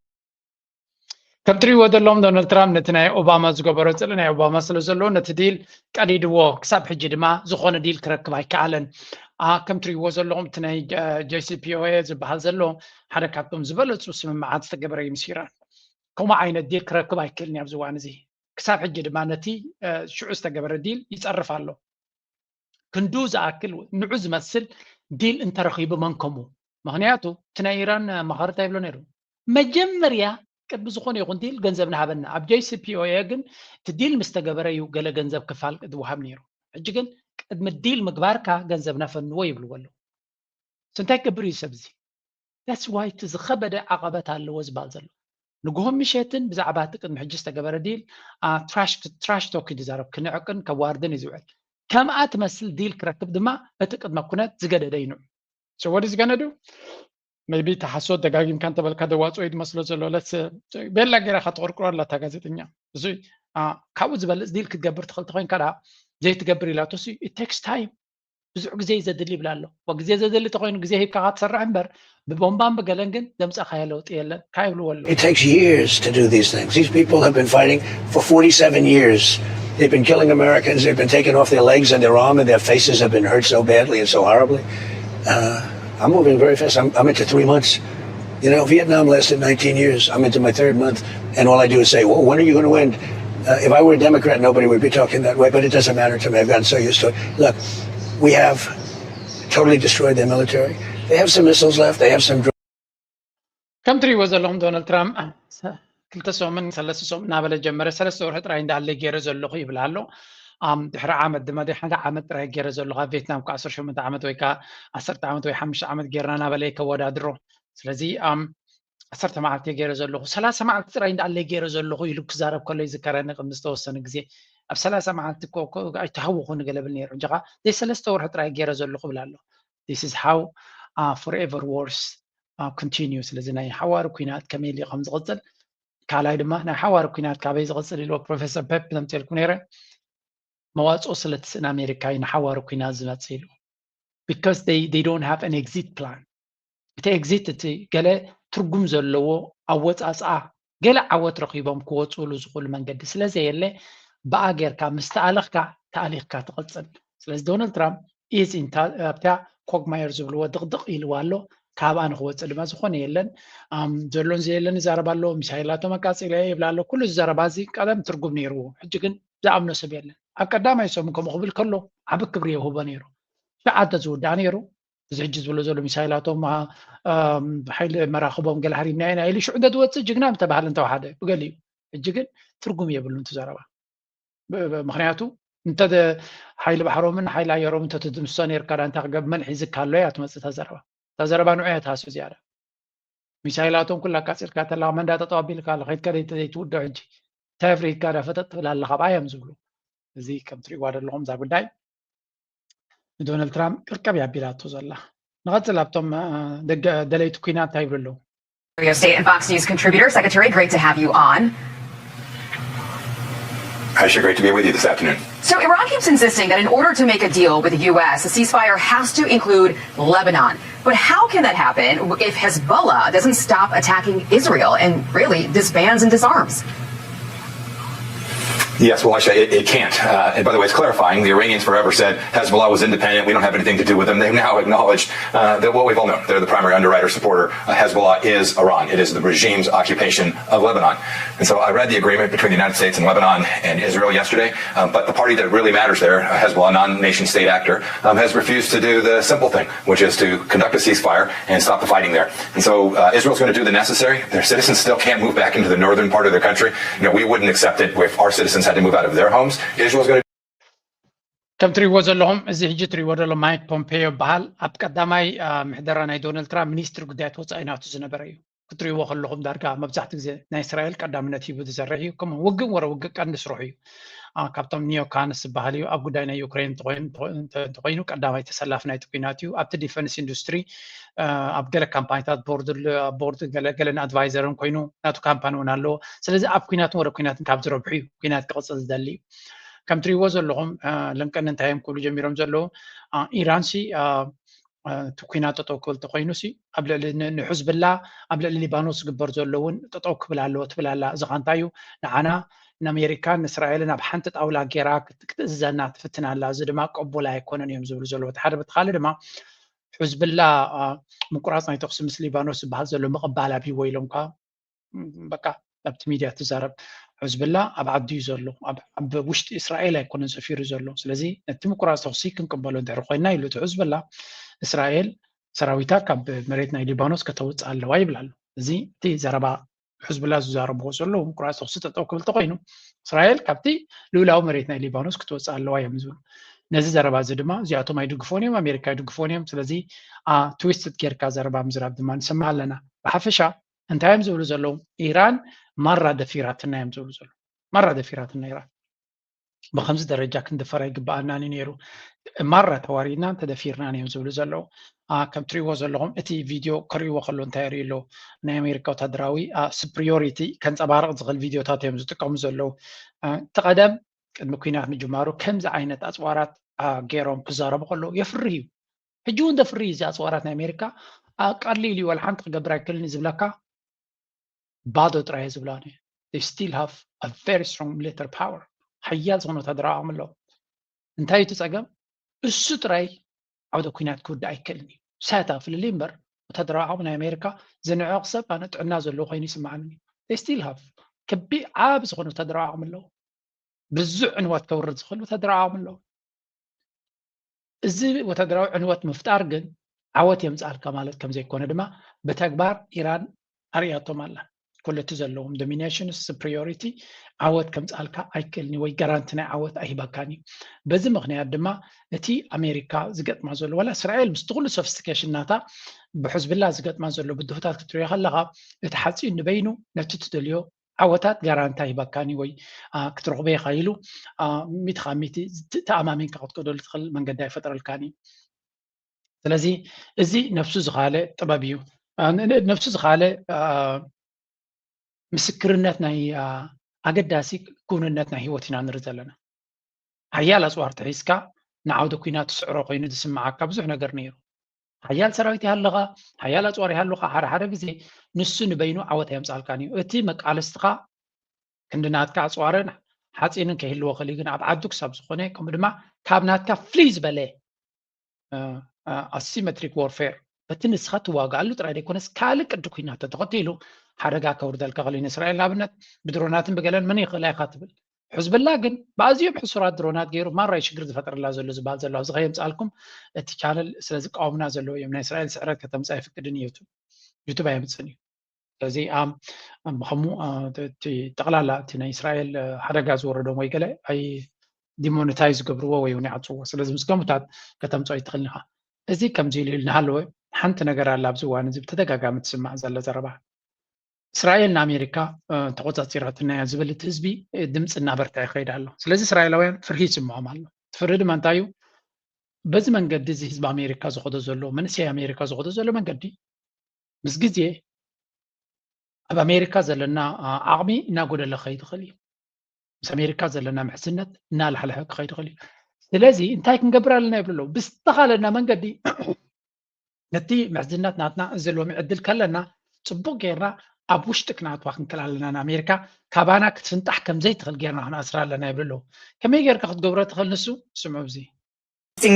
ከም ትሪእዎ ዘለኹም ዶናልድ ትራምፕ ነቲ ናይ ኦባማ ዝገበሮ ፅልኢ ናይ ኦባማ ስለ ዘለዎ ነቲ ዲል ቀዲድዎ። ክሳብ ሕጂ ድማ ዝኾነ ዲል ክረክብ ኣይከኣለን። ከም ትሪእዎ ዘለኹም እቲ ናይ ጀሲፒኦኤ ዝበሃል ዘሎ ሓደ ካብቶም ዝበለፁ ስምምዓት ዝተገበረ እዩ ምስ ኢራን። ከምኡ ዓይነት ዲል ክረክብ ኣይክእልን እዩ ኣብዚ እዋን እዚ። ክሳብ ሕጂ ድማ ነቲ ሽዑ ዝተገበረ ዲል ይፀርፍ ኣሎ። ክንዱ ዝኣክል ንዑ ዝመስል ዲል እንተረኺቡ መን ከምኡ? ምክንያቱ እቲ ናይ ኢራን ኣማኻሪ እንታይ ይብሎ ነይሩ? መጀመርያ ቅድሚ ዝኾነ ይኹን ዲል ገንዘብ ንሃበና። ኣብ ጀይሲፒኦኤ ግን እቲ ዲል ምስ ተገበረ እዩ ገለ ገንዘብ ክፋል ዝወሃብ ነይሩ። ሕጂ ግን ቅድሚ ዲል ምግባርካ ገንዘብና ፈንዎ ይብልዎ ኣለዉ። እንታይ ክገብር እዩ ሰብ እዚ? That's why እቲ ዝኸበደ ዓቐበት ኣለዎ ዝበሃል ዘሎ። ንግሆን ምሸትን ብዛዕባ እቲ ቅድሚ ሕጂ ዝተገበረ ዲል ትራሽ ቶክ ዝዛረብ ክንዕቅን ከዋርድን እዩ ዝውዕል። ከምኣ ትመስል ዲል ክረክብ ድማ እቲ ቅድመ ኩነት ዝገደደ እዩ ንዑ። So what is gonna do? Maybe ተሓሶት ደጋጊምካ እንተበልካ ደዋፅኦ እዩ ዝመስሎ ዘሎ። ቤላ ገይራ ካ ተቆርቅሮ ኣላ እታ ጋዜጠኛ። እዚ ካብኡ ዝበልፅ ዲል ክትገብር ትኽእል ተኮይንካ ደኣ ዘይትገብር ኢላቶ። It takes time። ብዙሕ ግዜ እዩ ዘድሊ ይብላ ኣሎ። ግዜ ዘድሊ ተኮይኑ ግዜ ሂብካ ክትሰርሕ እምበር ብቦምባን ብገለን ግን ዘምፀእካዮ ለውጢ የለን ካይብልዎ ኣለዉ። It takes years to do these things. These people have been fighting for forty-seven years They've been killing Americans. They've been taking off their legs and their arm, and their faces have been hurt so badly and so horribly. Uh, I'm moving very fast. I'm, I'm into three months. You know, Vietnam lasted nineteen years. I'm into my third month, and all I do is say, "Well, when are you going to win?" Uh, if I were a Democrat, nobody would be talking that way, but it doesn't matter to me. I've gotten so used to it. Look, we have totally destroyed their military. They have some missiles left. They have some drones. ከም ትሪእዎ ዘለኹም ዶናልድ ትራምፕ ክልተ ሰሙን ሰለስተ ሰሙን እናበለ ጀመረ። ሰለስተ ወርሒ ጥራይ እንዳለ ገይረ ዘለኹ ይብል ኣሎ። ድሕሪ ዓመት ድማ ሓደ ዓመት ጥራይ ገይረ ዘለኹ ኣብ ቬትናም እኮ ዓሰርተ ሸሞንተ ዓመት ወይ ከዓ ዓሰርተ ዓመት ወይ ሓሙሽተ ዓመት ጌርና እናበለ ከወዳድሮ። ስለዚ ዓሰርተ መዓልቲ ገይረ ዘለኹ፣ ሰላሳ መዓልቲ ጥራይ እንዳለ ገይረ ዘለኹ ኢሉ ክዛረብ ከሎ ይዝከረኒ። ቅድሚ ዝተወሰነ ግዜ ኣብ ሰላሳ መዓልቲ ኣይተሃወኹ ንገለብል ነይሩ። እንጃኻ ዘይ ሰለስተ ወርሒ ጥራይ ገይረ ዘለኹ ይብል ኣሎ። This is how forever wars continue። ስለዚ ናይ ሓዋሪ ኩናት ከመይ ኢሉ ከም ዝቕፅል፣ ካልኣይ ድማ ናይ ሓዋሪ ኩናት ካበይ ዝቕፅል ኢልዎ ፕሮፌሰር ፔፕ ዘምፅልኩ ነይረ። መዋፅኦ ስለ ትስእን ኣሜሪካ እዩ ንሓዋሪ ኩናት ዝመፅእ ኢሉ። Because they don't have an exit plan። እቲ ኤግዚት እቲ ገለ ትርጉም ዘለዎ ኣወፃፅኣ፣ ገለ ዓወት ረኺቦም ክወፅእሉ ዝኽእሉ መንገዲ ስለ ዘየለ፣ ብኣ ጌርካ ምስ ተኣለኽካ ተኣሊኽካ ትቕፅል። ስለዚ ዶናልድ ትራምፕ ኢዝ ኣብታ ኮግማየር ዝብልዎ ድቕድቕ ኢልዋ ኣሎ። ካብኣ ንክወፅእ ድማ ዝኾነ የለን። ዘሎን ዘየለን ይዛረብ ኣሎ። ሚሳይላቶም ኣቃፂለ ይብላ ኣሎ። ኩሉ ዝዘረባ እዚ ቀደም ትርጉም ነይርዎ፣ ሕጂ ግን ዝኣምኖ ሰብ የለን። ኣብ ቀዳማይ ሰሙን ከምኡ ክብል ከሎ ዓቢ ክብሪ የውህቦ ነይሩ። ሽዓ እንተዝውዳእ ነይሩ፣ እዚ ሕጂ ዝብሎ ዘሎ ሚሳይላቶም ሓይሊ መራኽቦም ገለ ሃሪምና ኢና ኢሉ ሽዑ እንተዝወፅእ ጅግና ምተባህለ እንተወሓደ ብገሊኡ። ሕጂ ግን ትርጉም የብሉን እቲ ዘረባ። ምክንያቱ እንተ ሓይሊ ባሕሮምን ሓይሊ ኣየሮም እንተትድምስሶ ነርካ ዳ እንታይ ክገብ መን ሒዝካ ኣሎ እያ ትመፅእ እታ ዘረባ። እታ ዘረባ ንዑ እያ ትሃስብ ዝያዳ። ሚሳይላቶም ኩላ ኣቃፂልካ ተላ መንዳ ጠጠው ኣቢልካ ኣሎ ከይድካ ዘይትውድኦ ሕጂ እንታይ ኣፍሪድካ ዳ ፈጠጥ ትብል ኣለካ ኣብኣ እዮም ዝብሉ። እዚ ከም ትሪእዋ ዘለኹም እዛ ጉዳይ ንዶናልድ ትራምፕ ቅርቀብ እያ ኣቢላቶ ዘላ። ንቐፅል ኣብቶም ደለይቲ ኩናት እንታይ ይብሉ ኣለዉ? State and Fox News contributor. Secretary, great to have you on. Aisha, great to be with you this afternoon. So Iran keeps insisting that in order to make a deal with the U S, a ceasefire has to include Lebanon. But how can that happen if Hezbollah doesn't stop attacking Israel and really disbands and disarms? Yes, well, actually, it, it can't. Uh, and by the way, it's clarifying. The Iranians forever said Hezbollah was independent. We don't have anything to do with them. They've now acknowledged uh, that what we've all known. They're the primary underwriter supporter. Uh, Hezbollah is Iran. It is the regime's occupation of Lebanon. And so I read the agreement between the United States and Lebanon and Israel yesterday. Um, but the party that really matters there, uh, Hezbollah, non-nation state actor, um, has refused to do the simple thing, which is to conduct a ceasefire and stop the fighting there. And so uh, Israel's going to do the necessary. Their citizens still can't move back into the northern part of their country. You know, we wouldn't accept it if our citizens had to move out of their homes. Israel's going to ከም ትሪእዎ ዘለኹም እዚ ሕጂ ትሪእዎ ዘሎ ማይክ ፖምፔዮ ይበሃል። ኣብ ቀዳማይ ምሕደራ ናይ ዶናልድ ትራምፕ ሚኒስትሪ ጉዳያት ወፃኢ ናቱ ዝነበረ እዩ። ክትሪእዎ ከለኹም ዳርጋ መብዛሕትኡ ግዜ ናይ እስራኤል ቀዳምነት ሂቡ ዝሰርሕ እዩ። ከምኡ ውግእ ወረ ውግእ ቀንዲ ስርሑ እዩ። ካብቶም ኒዮካንስ ዝበሃል እዩ። ኣብ ጉዳይ ናይ ዩክሬን እንተኾይኑ ቀዳማይ ተሰላፊ ናይቲ ኩናት እዩ። ኣብቲ ዲፈንስ ኢንዱስትሪ ኣብ ገለ ካምፓኒታት ቦርድ ገለን ኣድቫይዘርን ኮይኑ ናቱ ካምፓኒ እውን ኣለዎ። ስለዚ ኣብ ኩናትን ወረ ኩናትን ካብ ዝረብሑ እዩ ኩናት ክቕፅል ዝደሊ እዩ። ከም ትሪእዎ ዘለኹም ለንቀን እንታይ እዮም ክብሉ ጀሚሮም ዘለዉ? ኢራን ሲ እቲ ኩናት ጠጠው ክብል ተኮይኑ ሲ ኣብ ልዕሊ ንሕዝብላ ኣብ ልዕሊ ሊባኖስ ዝግበር ዘሎ እውን ጠጠው ክብል ኣለዎ ትብል ኣላ። እዚ ኸ እንታይ እዩ? ንዓና ንኣሜሪካን ንእስራኤልን ኣብ ሓንቲ ጣውላ ጌራ ክትእዝዘና ትፍትን ኣላ። እዚ ድማ ቅቡል ኣይኮነን እዮም ዝብሉ ዘለዉ። እቲ ሓደ በቲ ካልእ ድማ ሕዝብላ ምቁራፅ ናይ ተኩሲ ምስ ሊባኖስ ዝበሃል ዘሎ ምቕባል ኣብይዎ ኢሎም ከዓ በቃ ኣብቲ ሚድያ ትዛረብ። ሕዝብላ ኣብ ዓዲ እዩ ዘሎ፣ ኣብ ውሽጢ እስራኤል ኣይኮነን ሰፊሩ ዘሎ። ስለዚ ነቲ ምቁራፅ ተኩሲ ክንቅበሎ እንድሕር ኮይና ኢሉ እቲ ሕዝብላ እስራኤል ሰራዊታ ካብ መሬት ናይ ሊባኖስ ከተውፅእ ኣለዋ ይብል ኣሎ። እዚ እቲ ዘረባ ሕዝብላ ዝዛረብዎ ዘለዉ ምቁራፅ ተኩሲ ጠጠው ክብል ተኮይኑ እስራኤል ካብቲ ልኡላዊ መሬት ናይ ሊባኖስ ክትወፅእ ኣለዋ እዮም ዝብሉ። ነዚ ዘረባ እዚ ድማ እዚኣቶም ኣይድግፎን እዮም፣ ኣሜሪካ ኣይድግፎን እዮም። ስለዚ ትዊስት ጌርካ ዘረባ ምዝራብ ድማ ንሰምዕ ኣለና። ብሓፈሻ እንታይ እዮም ዝብሉ ዘለዉ? ኢራን ማራ ደፊራትና እዮም ዝብሉ ዘለዉ። ማራ ደፊራትና ኢራን ብከምዚ ደረጃ ክንድፈር ኣይግበኣናን እዩ ነይሩ። ማራ ተዋሪድናን ተደፊርናን እዮም ዝብሉ ዘለዉ። ከም ትሪእዎ ዘለኹም እቲ ቪድዮ ክሪእዎ ከሎ እንታይ የርእዩ ኣለዉ? ናይ ኣሜሪካ ወታደራዊ ስፕሪዮሪቲ ከንፀባርቕ ዝኽእል ቪድዮታት እዮም ዝጥቀሙ ዘለዉ። እቲ ቀደም ቅድሚ ኩናት ምጅማሩ ከምዚ ዓይነት ኣፅዋራት ገይሮም ክዛረቡ ከለዉ የፍርህ እዩ። ሕጂ እውን ዘፍርህ እዩ። እዚ ኣፅዋራት ናይ ኣሜሪካ ቀሊል እዩ፣ ዋላ ሓንቲ ክገብር ኣይክእልን እዩ ዝብለካ ባዶ ጥራይ ዝብላ still have a very strong military power። ሓያል ዝኾነ ወታደራዊ ዓቕሚ ኣለዎ። እንታይ እቲ ጸገም? እሱ ጥራይ ዓውደ ኲናት ክውዳእ ኣይክእልን እዩ። ሳያታ ፍልልይ እምበር ወታደራዊ ዓቕሚ ናይ ኣሜሪካ ዝንዕቕ ሰብ ኣነ ጥዕና ዘለዎ ኮይኑ ይስምዓኒ። ስቲል ሃፍ ከቢ ዓብ ዝኾነ ወታደራዊ ዓቕሚ ኣለዎ። ብዙሕ ዕንወት ከውርድ ዝኽእል ወታደራዊ ዓቕሚ ኣለዎ። እዚ ወታደራዊ ዕንወት ምፍጣር ግን ዓወት የምፅኣልካ ማለት ከም ዘይኮነ ድማ ብተግባር ኢራን ኣርእያቶም ኣላ። ኩለቲ ዘለዎም ዶሚኔሽን ስፕሪዮሪቲ ዓወት ከምፅኣልካ ኣይክእልን ወይ ጋራንቲ ናይ ዓወት ኣይህበካን እዩ። በዚ ምክንያት ድማ እቲ ኣሜሪካ ዝገጥማ ዘሎ ዋላ እስራኤል ምስቲ ኩሉ ሶፊስቲኬሽን ናታ ብሕዝብላ ዝገጥማ ዘሎ ብድሆታት ክትሪኦ ከለካ እቲ ሓፂን ንበይኑ ነቲ ትደልዮ ዓወታት ጋራንታ ይህበካን እዩ ወይ ክትረኽቦ ኢኻ ኢሉ ሚእቲ ካብ ሚእቲ ተኣማሚንካ ክትከደሉ ትኽእል መንገዲ ኣይፈጥረልካን እዩ። ስለዚ እዚ ነብሱ ዝኻለ ጥበብ እዩ። ነብሱ ዝኻለ ምስክርነት ናይ ኣገዳሲ ክውንነት ናይ ህይወት ኢና ንርኢ ዘለና። ሓያል ኣፅዋር ተሒዝካ ንዓውደ ኲናት ትስዕሮ ኮይኑ ዝስምዓካ ብዙሕ ነገር ነይሩ። ሓያል ሰራዊት ይሃልኻ፣ ሓያል ኣፅዋር ይሃሉኻ፣ ሓደ ሓደ ግዜ ንሱ ንበይኑ ዓወት ኣየምፅኣልካን እዩ። እቲ መቃለስትኻ ክንዲ ናትካ ኣፅዋርን ሓፂንን ከይህልዎ ክእል ግን ኣብ ዓዱ ክሳብ ዝኾነ ከምኡ ድማ ካብ ናትካ ፍልይ ዝበለ ኣሲሜትሪክ ዎርፌር በቲ ንስኻ ትዋጋኣሉ ጥራይ ዘይኮነስ ካልእ ቅዲ ኩናት ተተኸቲሉ ሓደጋ ከውርደልካ ክእል ንእስራኤል ንኣብነት ብድሮናትን ብገለን መን ይኽእላ ኢኻ ትብል። ሕዝብላ ግን ብኣዝዮም ሕሱራት ድሮናት ገይሩ ማራይ ሽግር ዝፈጥረላ ዘሎ ዝበሃል ዘሎ ኣብዚ ከየምፅኣልኩም እቲ ቻነል ስለ ዝቃወሙና ዘለዉ እዮም። ናይ እስራኤል ስዕረት ከተምፅእ ኣይፍቅድን እዩ። ዩቱብ ኣየምፅን እዩ። ስለዚ ከምኡ ጠቕላላ እቲ ናይ እስራኤል ሓደጋ ዝወረዶም ወይ ገለ ኣይ ዲሞኔታይዝ ዝገብርዎ ወይ እውን ይዓፅዎ። ስለዚ ምስ ከምኡታት ከተምፅኦ ይትኽእል ኢኻ። እዚ ከምዚ ኢሉ ኢሉ እናሃለወ ሓንቲ ነገር ኣላ ኣብዚ እዋን እዚ ብተደጋጋሚ ትስማዕ ዘለ ዘረባ እስራኤል ንኣሜሪካ ተቆፃፂራትና እያ ዝብል እቲ ህዝቢ ድምፂ እናበርትዐ ይኸይድ ኣሎ። ስለዚ እስራኤላውያን ፍርሂ ይስምዖም ኣሎ። እቲ ፍርሂ ድማ እንታይ እዩ? በዚ መንገዲ እዚ ህዝቢ ኣሜሪካ ዝኸዶ ዘሎ መንእሰይ ኣሜሪካ ዝኸዶ ዘሎ መንገዲ ምስ ግዜ ኣብ ኣሜሪካ ዘለና ዓቕሚ እናጎደለ ክኸይድ ይኽእል እዩ። ምስ ኣሜሪካ ዘለና ምሕዝነት እናላሕለሐ ክኸይድ ይኽእል እዩ። ስለዚ እንታይ ክንገብር ኣለና ይብሉ ኣለዉ። ብዝተኻለና መንገዲ ነቲ ምሕዝነት ናትና እዚ ሎሚ ዕድል ከለና ፅቡቅ ጌርና ኣብ ውሽጢ ክነኣትዋ ክንክእል ኣለና። ንኣሜሪካ ካባና ክትፍንጣሕ ከም ዘይትኽእል ጌርና ክነኣስራ ኣለና ይብሉ ኣለዉ። ከመይ ጌርካ ክትገብሮ ትኽእል ንሱ? ስምዑ እዚ።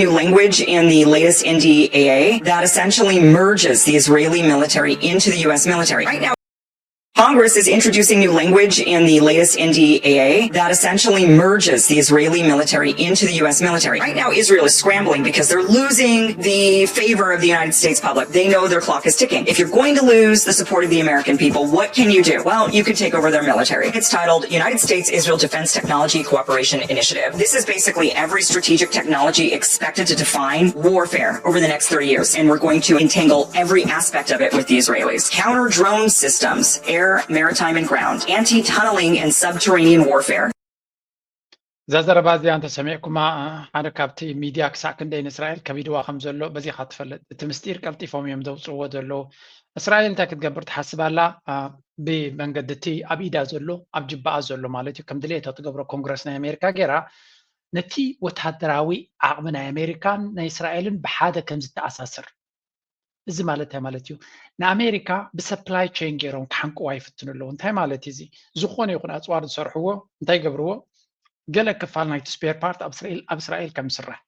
New language in the latest N D A A that essentially merges the Israeli military into the U S military. Right now, Congress is introducing new language in the latest N D A A that essentially merges the Israeli military into the U S military. Right now, Israel is scrambling because they're losing the favor of the United States public. They know their clock is ticking. If you're going to lose the support of the American people, what can you do? Well, you could take over their military. It's titled United States Israel Defense Technology Cooperation Initiative. This is basically every strategic technology expected to define warfare over the next thirty years. And we're going to entangle every aspect of it with the Israelis. Counter drone systems, air, maritime, and ground, anti tunneling and subterranean warfare. እዛ ዘረባ እዚኣ እንተሰሚዕኩማ ሓደ ካብቲ ሚድያ ክሳዕ ክንደይ ንእስራኤል ከቢድዋ ከም ዘሎ በዚኻ ትፈልጥ። እቲ ምስጢር ቀልጢፎም እዮም ዘውፅእዎ ዘለዉ። እስራኤል እንታይ ክትገብር ትሓስብ ኣላ? ብመንገዲ እቲ ኣብ ኢዳ ዘሎ ኣብ ጅባኣ ዘሎ ማለት እዩ ከም ድሌታ ትገብሮ ኮንግረስ ናይ ኣሜሪካ ገይራ ነቲ ወታደራዊ ዓቕሚ ናይ ኣሜሪካን ናይ እስራኤልን ብሓደ ከም ዝተኣሳስር እዚ ማለት እንታይ ማለት እዩ? ንኣሜሪካ ብሰፕላይ ቸይን ገይሮም ክሓንቅዋ ይፍትኑ ኣለዉ። እንታይ ማለት እዩ እዚ? ዝኾነ ይኹን ኣፅዋር ዝሰርሕዎ እንታይ ይገብርዎ? ገለ ክፋል ናይቲ ስፔር ፓርት ኣብ እስራኤል ኣብ እስራኤል ከም ዝስራሕ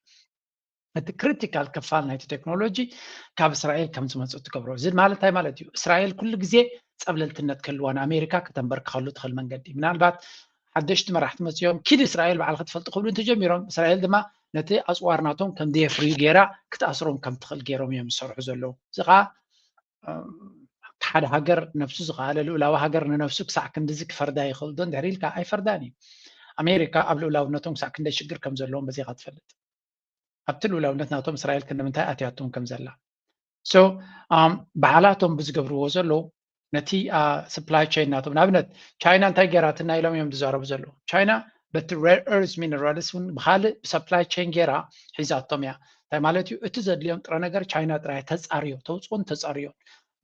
እቲ ክሪቲካል ክፋል ናይቲ ቴክኖሎጂ ካብ እስራኤል ከም ዝመፅእ ትገብሮ። እዚ ማለት እንታይ ማለት እዩ? እስራኤል ኩሉ ግዜ ፀብለልትነት ክህልዋ ንኣሜሪካ ከተንበርክኸሉ ትኽእል መንገዲ ምናልባት ሓደሽቲ መራሕቲ መፅኦም ኪድ እስራኤል በዓል ክትፈልጥ ክብሉ እንተጀሚሮም እስራኤል ድማ ነቲ ኣፅዋር ናቶም ከም ዘየፍርዩ ገይራ ክትኣስሮም ከም ትኽእል ገይሮም እዮም ዝሰርሑ ዘለዉ። እዚ ከዓ ሓደ ሃገር ነብሱ ዝኸኣለ ልኡላዊ ሃገር ንነብሱ ክሳዕ ክንድዚ ክፈርዳ ይኽእል ዶ እንድሕር ኢልካ ኣይፈርዳን እዩ። ኣሜሪካ ኣብ ልኡላውነቶም ክሳዕ ክንደይ ሽግር ከም ዘለዎም በዚኻ ትፈልጥ። ኣብቲ ልኡላውነት ናቶም እስራኤል ክንምንታይ ኣትያቶም ከም ዘላ so ባዕላቶም ብዝገብርዎ ዘለዉ ነቲ supply chain ናቶም ንኣብነት ቻይና እንታይ ገይራትና ኢሎም እዮም ዝዛረቡ ዘለዉ። ቻይና በቲ rare earth minerals እውን ብካልእ supply chain ገይራ ሒዛቶም እያ። እንታይ ማለት እዩ? እቲ ዘድልዮም ጥረ ነገር ቻይና ጥራይ ተፃርዮ ተውፅኦን ተፃርዮን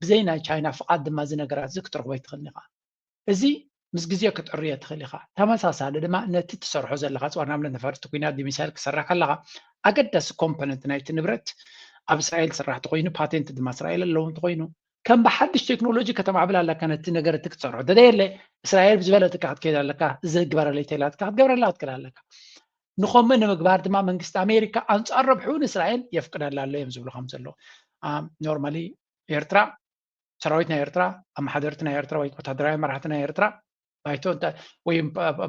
ብዘይ ናይ ቻይና ፍቓድ ድማ እዚ ነገራት እዚ ክትረኽቦ ኣይትኽእልን ኢኻ። እዚ ምስ ግዜ ክትዕርዮ ትኽእል ኢኻ። ተመሳሳሊ ድማ ነቲ ትሰርሖ ዘለኻ ኣፅዋር ንኣብነት ነፋሪት ኩናት ብሚሳይል ክትሰርሕ ከለኻ ኣገዳሲ ኮምፖነንት ናይቲ ንብረት ኣብ እስራኤል ዝስራሕ እንተኾይኑ ፓቴንት ድማ እስራኤል ኣለዎ እንተኾይኑ ከም ብሓድሽ ቴክኖሎጂ ከተማዕብል ኣለካ። ነቲ ነገር እቲ ክትሰርሖ ደደየለ እስራኤል ብዝበለጥካ ክትከይድ ኣለካ። እዚ ግበረለይ ተላትካ ክትገብረላ ክትክእል ኣለካ። ንኸምኡ ንምግባር ድማ መንግስቲ ኣሜሪካ ኣንፃር ረብሑ ንእስራኤል የፍቅደላ ኣሎ እዮም ዝብሉ ከም ዘለዉ። ኖርማሊ ኤርትራ፣ ሰራዊት ናይ ኤርትራ፣ ኣመሓደርቲ ናይ ኤርትራ ወይ ወታደራዊ መራሕቲ ናይ ኤርትራ ባይቶ ወይ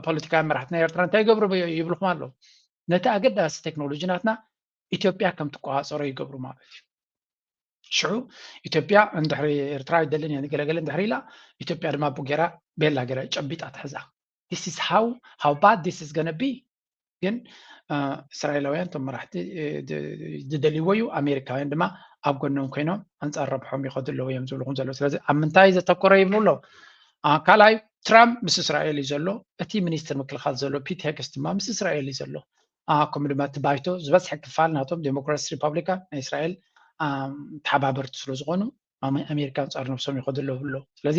ፖለቲካዊ መራሕቲ ናይ ኤርትራ እንታይ ይገብሩ ይብልኩም ኣለዉ። ነቲ ኣገዳሲ ቴክኖሎጂ ናትና ኢትዮጵያ ከም ትቆፃፀሮ ይገብሩ ማለት እዩ። ሽዑ ኢትዮጵያ እንድሕሪ ኤርትራ ኣይደልን እየ ገለገለ እንድሕሪ ኢላ ኢትዮጵያ ድማ ብጌራ ቤላ ገይራ ጨቢጣ ትሕዛ። This is how how bad this is gonna be። ግን እስራኤላውያን እቶም መራሕቲ ዝደልይዎ እዩ። ኣሜሪካውያን ድማ ኣብ ጎኖም ኮይኖም ኣንፃር ረብሖም ይኸዱ ኣለዉ እዮም ዝብልኹም ዘለዉ። ስለዚ ኣብ ምንታይ ዘተኮረ ይብሉ ኣለዉ። ካልኣይ ትራምፕ ምስ እስራኤል እዩ ዘሎ። እቲ ሚኒስትር ምክልኻል ዘሎ ፒት ሄግስ ድማ ምስ እስራኤል እዩ ዘሎ። ከምኡ ድማ እቲ ባይቶ ዝበዝሐ ክፋል ናቶም ዴሞክራትስ ሪፓብሊካን ናይ እስራኤል ተሓባበርቲ ስለ ዝኾኑ ኣሜሪካ ኣንፃር ነብሶም ይኸዱ ኣለዉ ብሎ። ስለዚ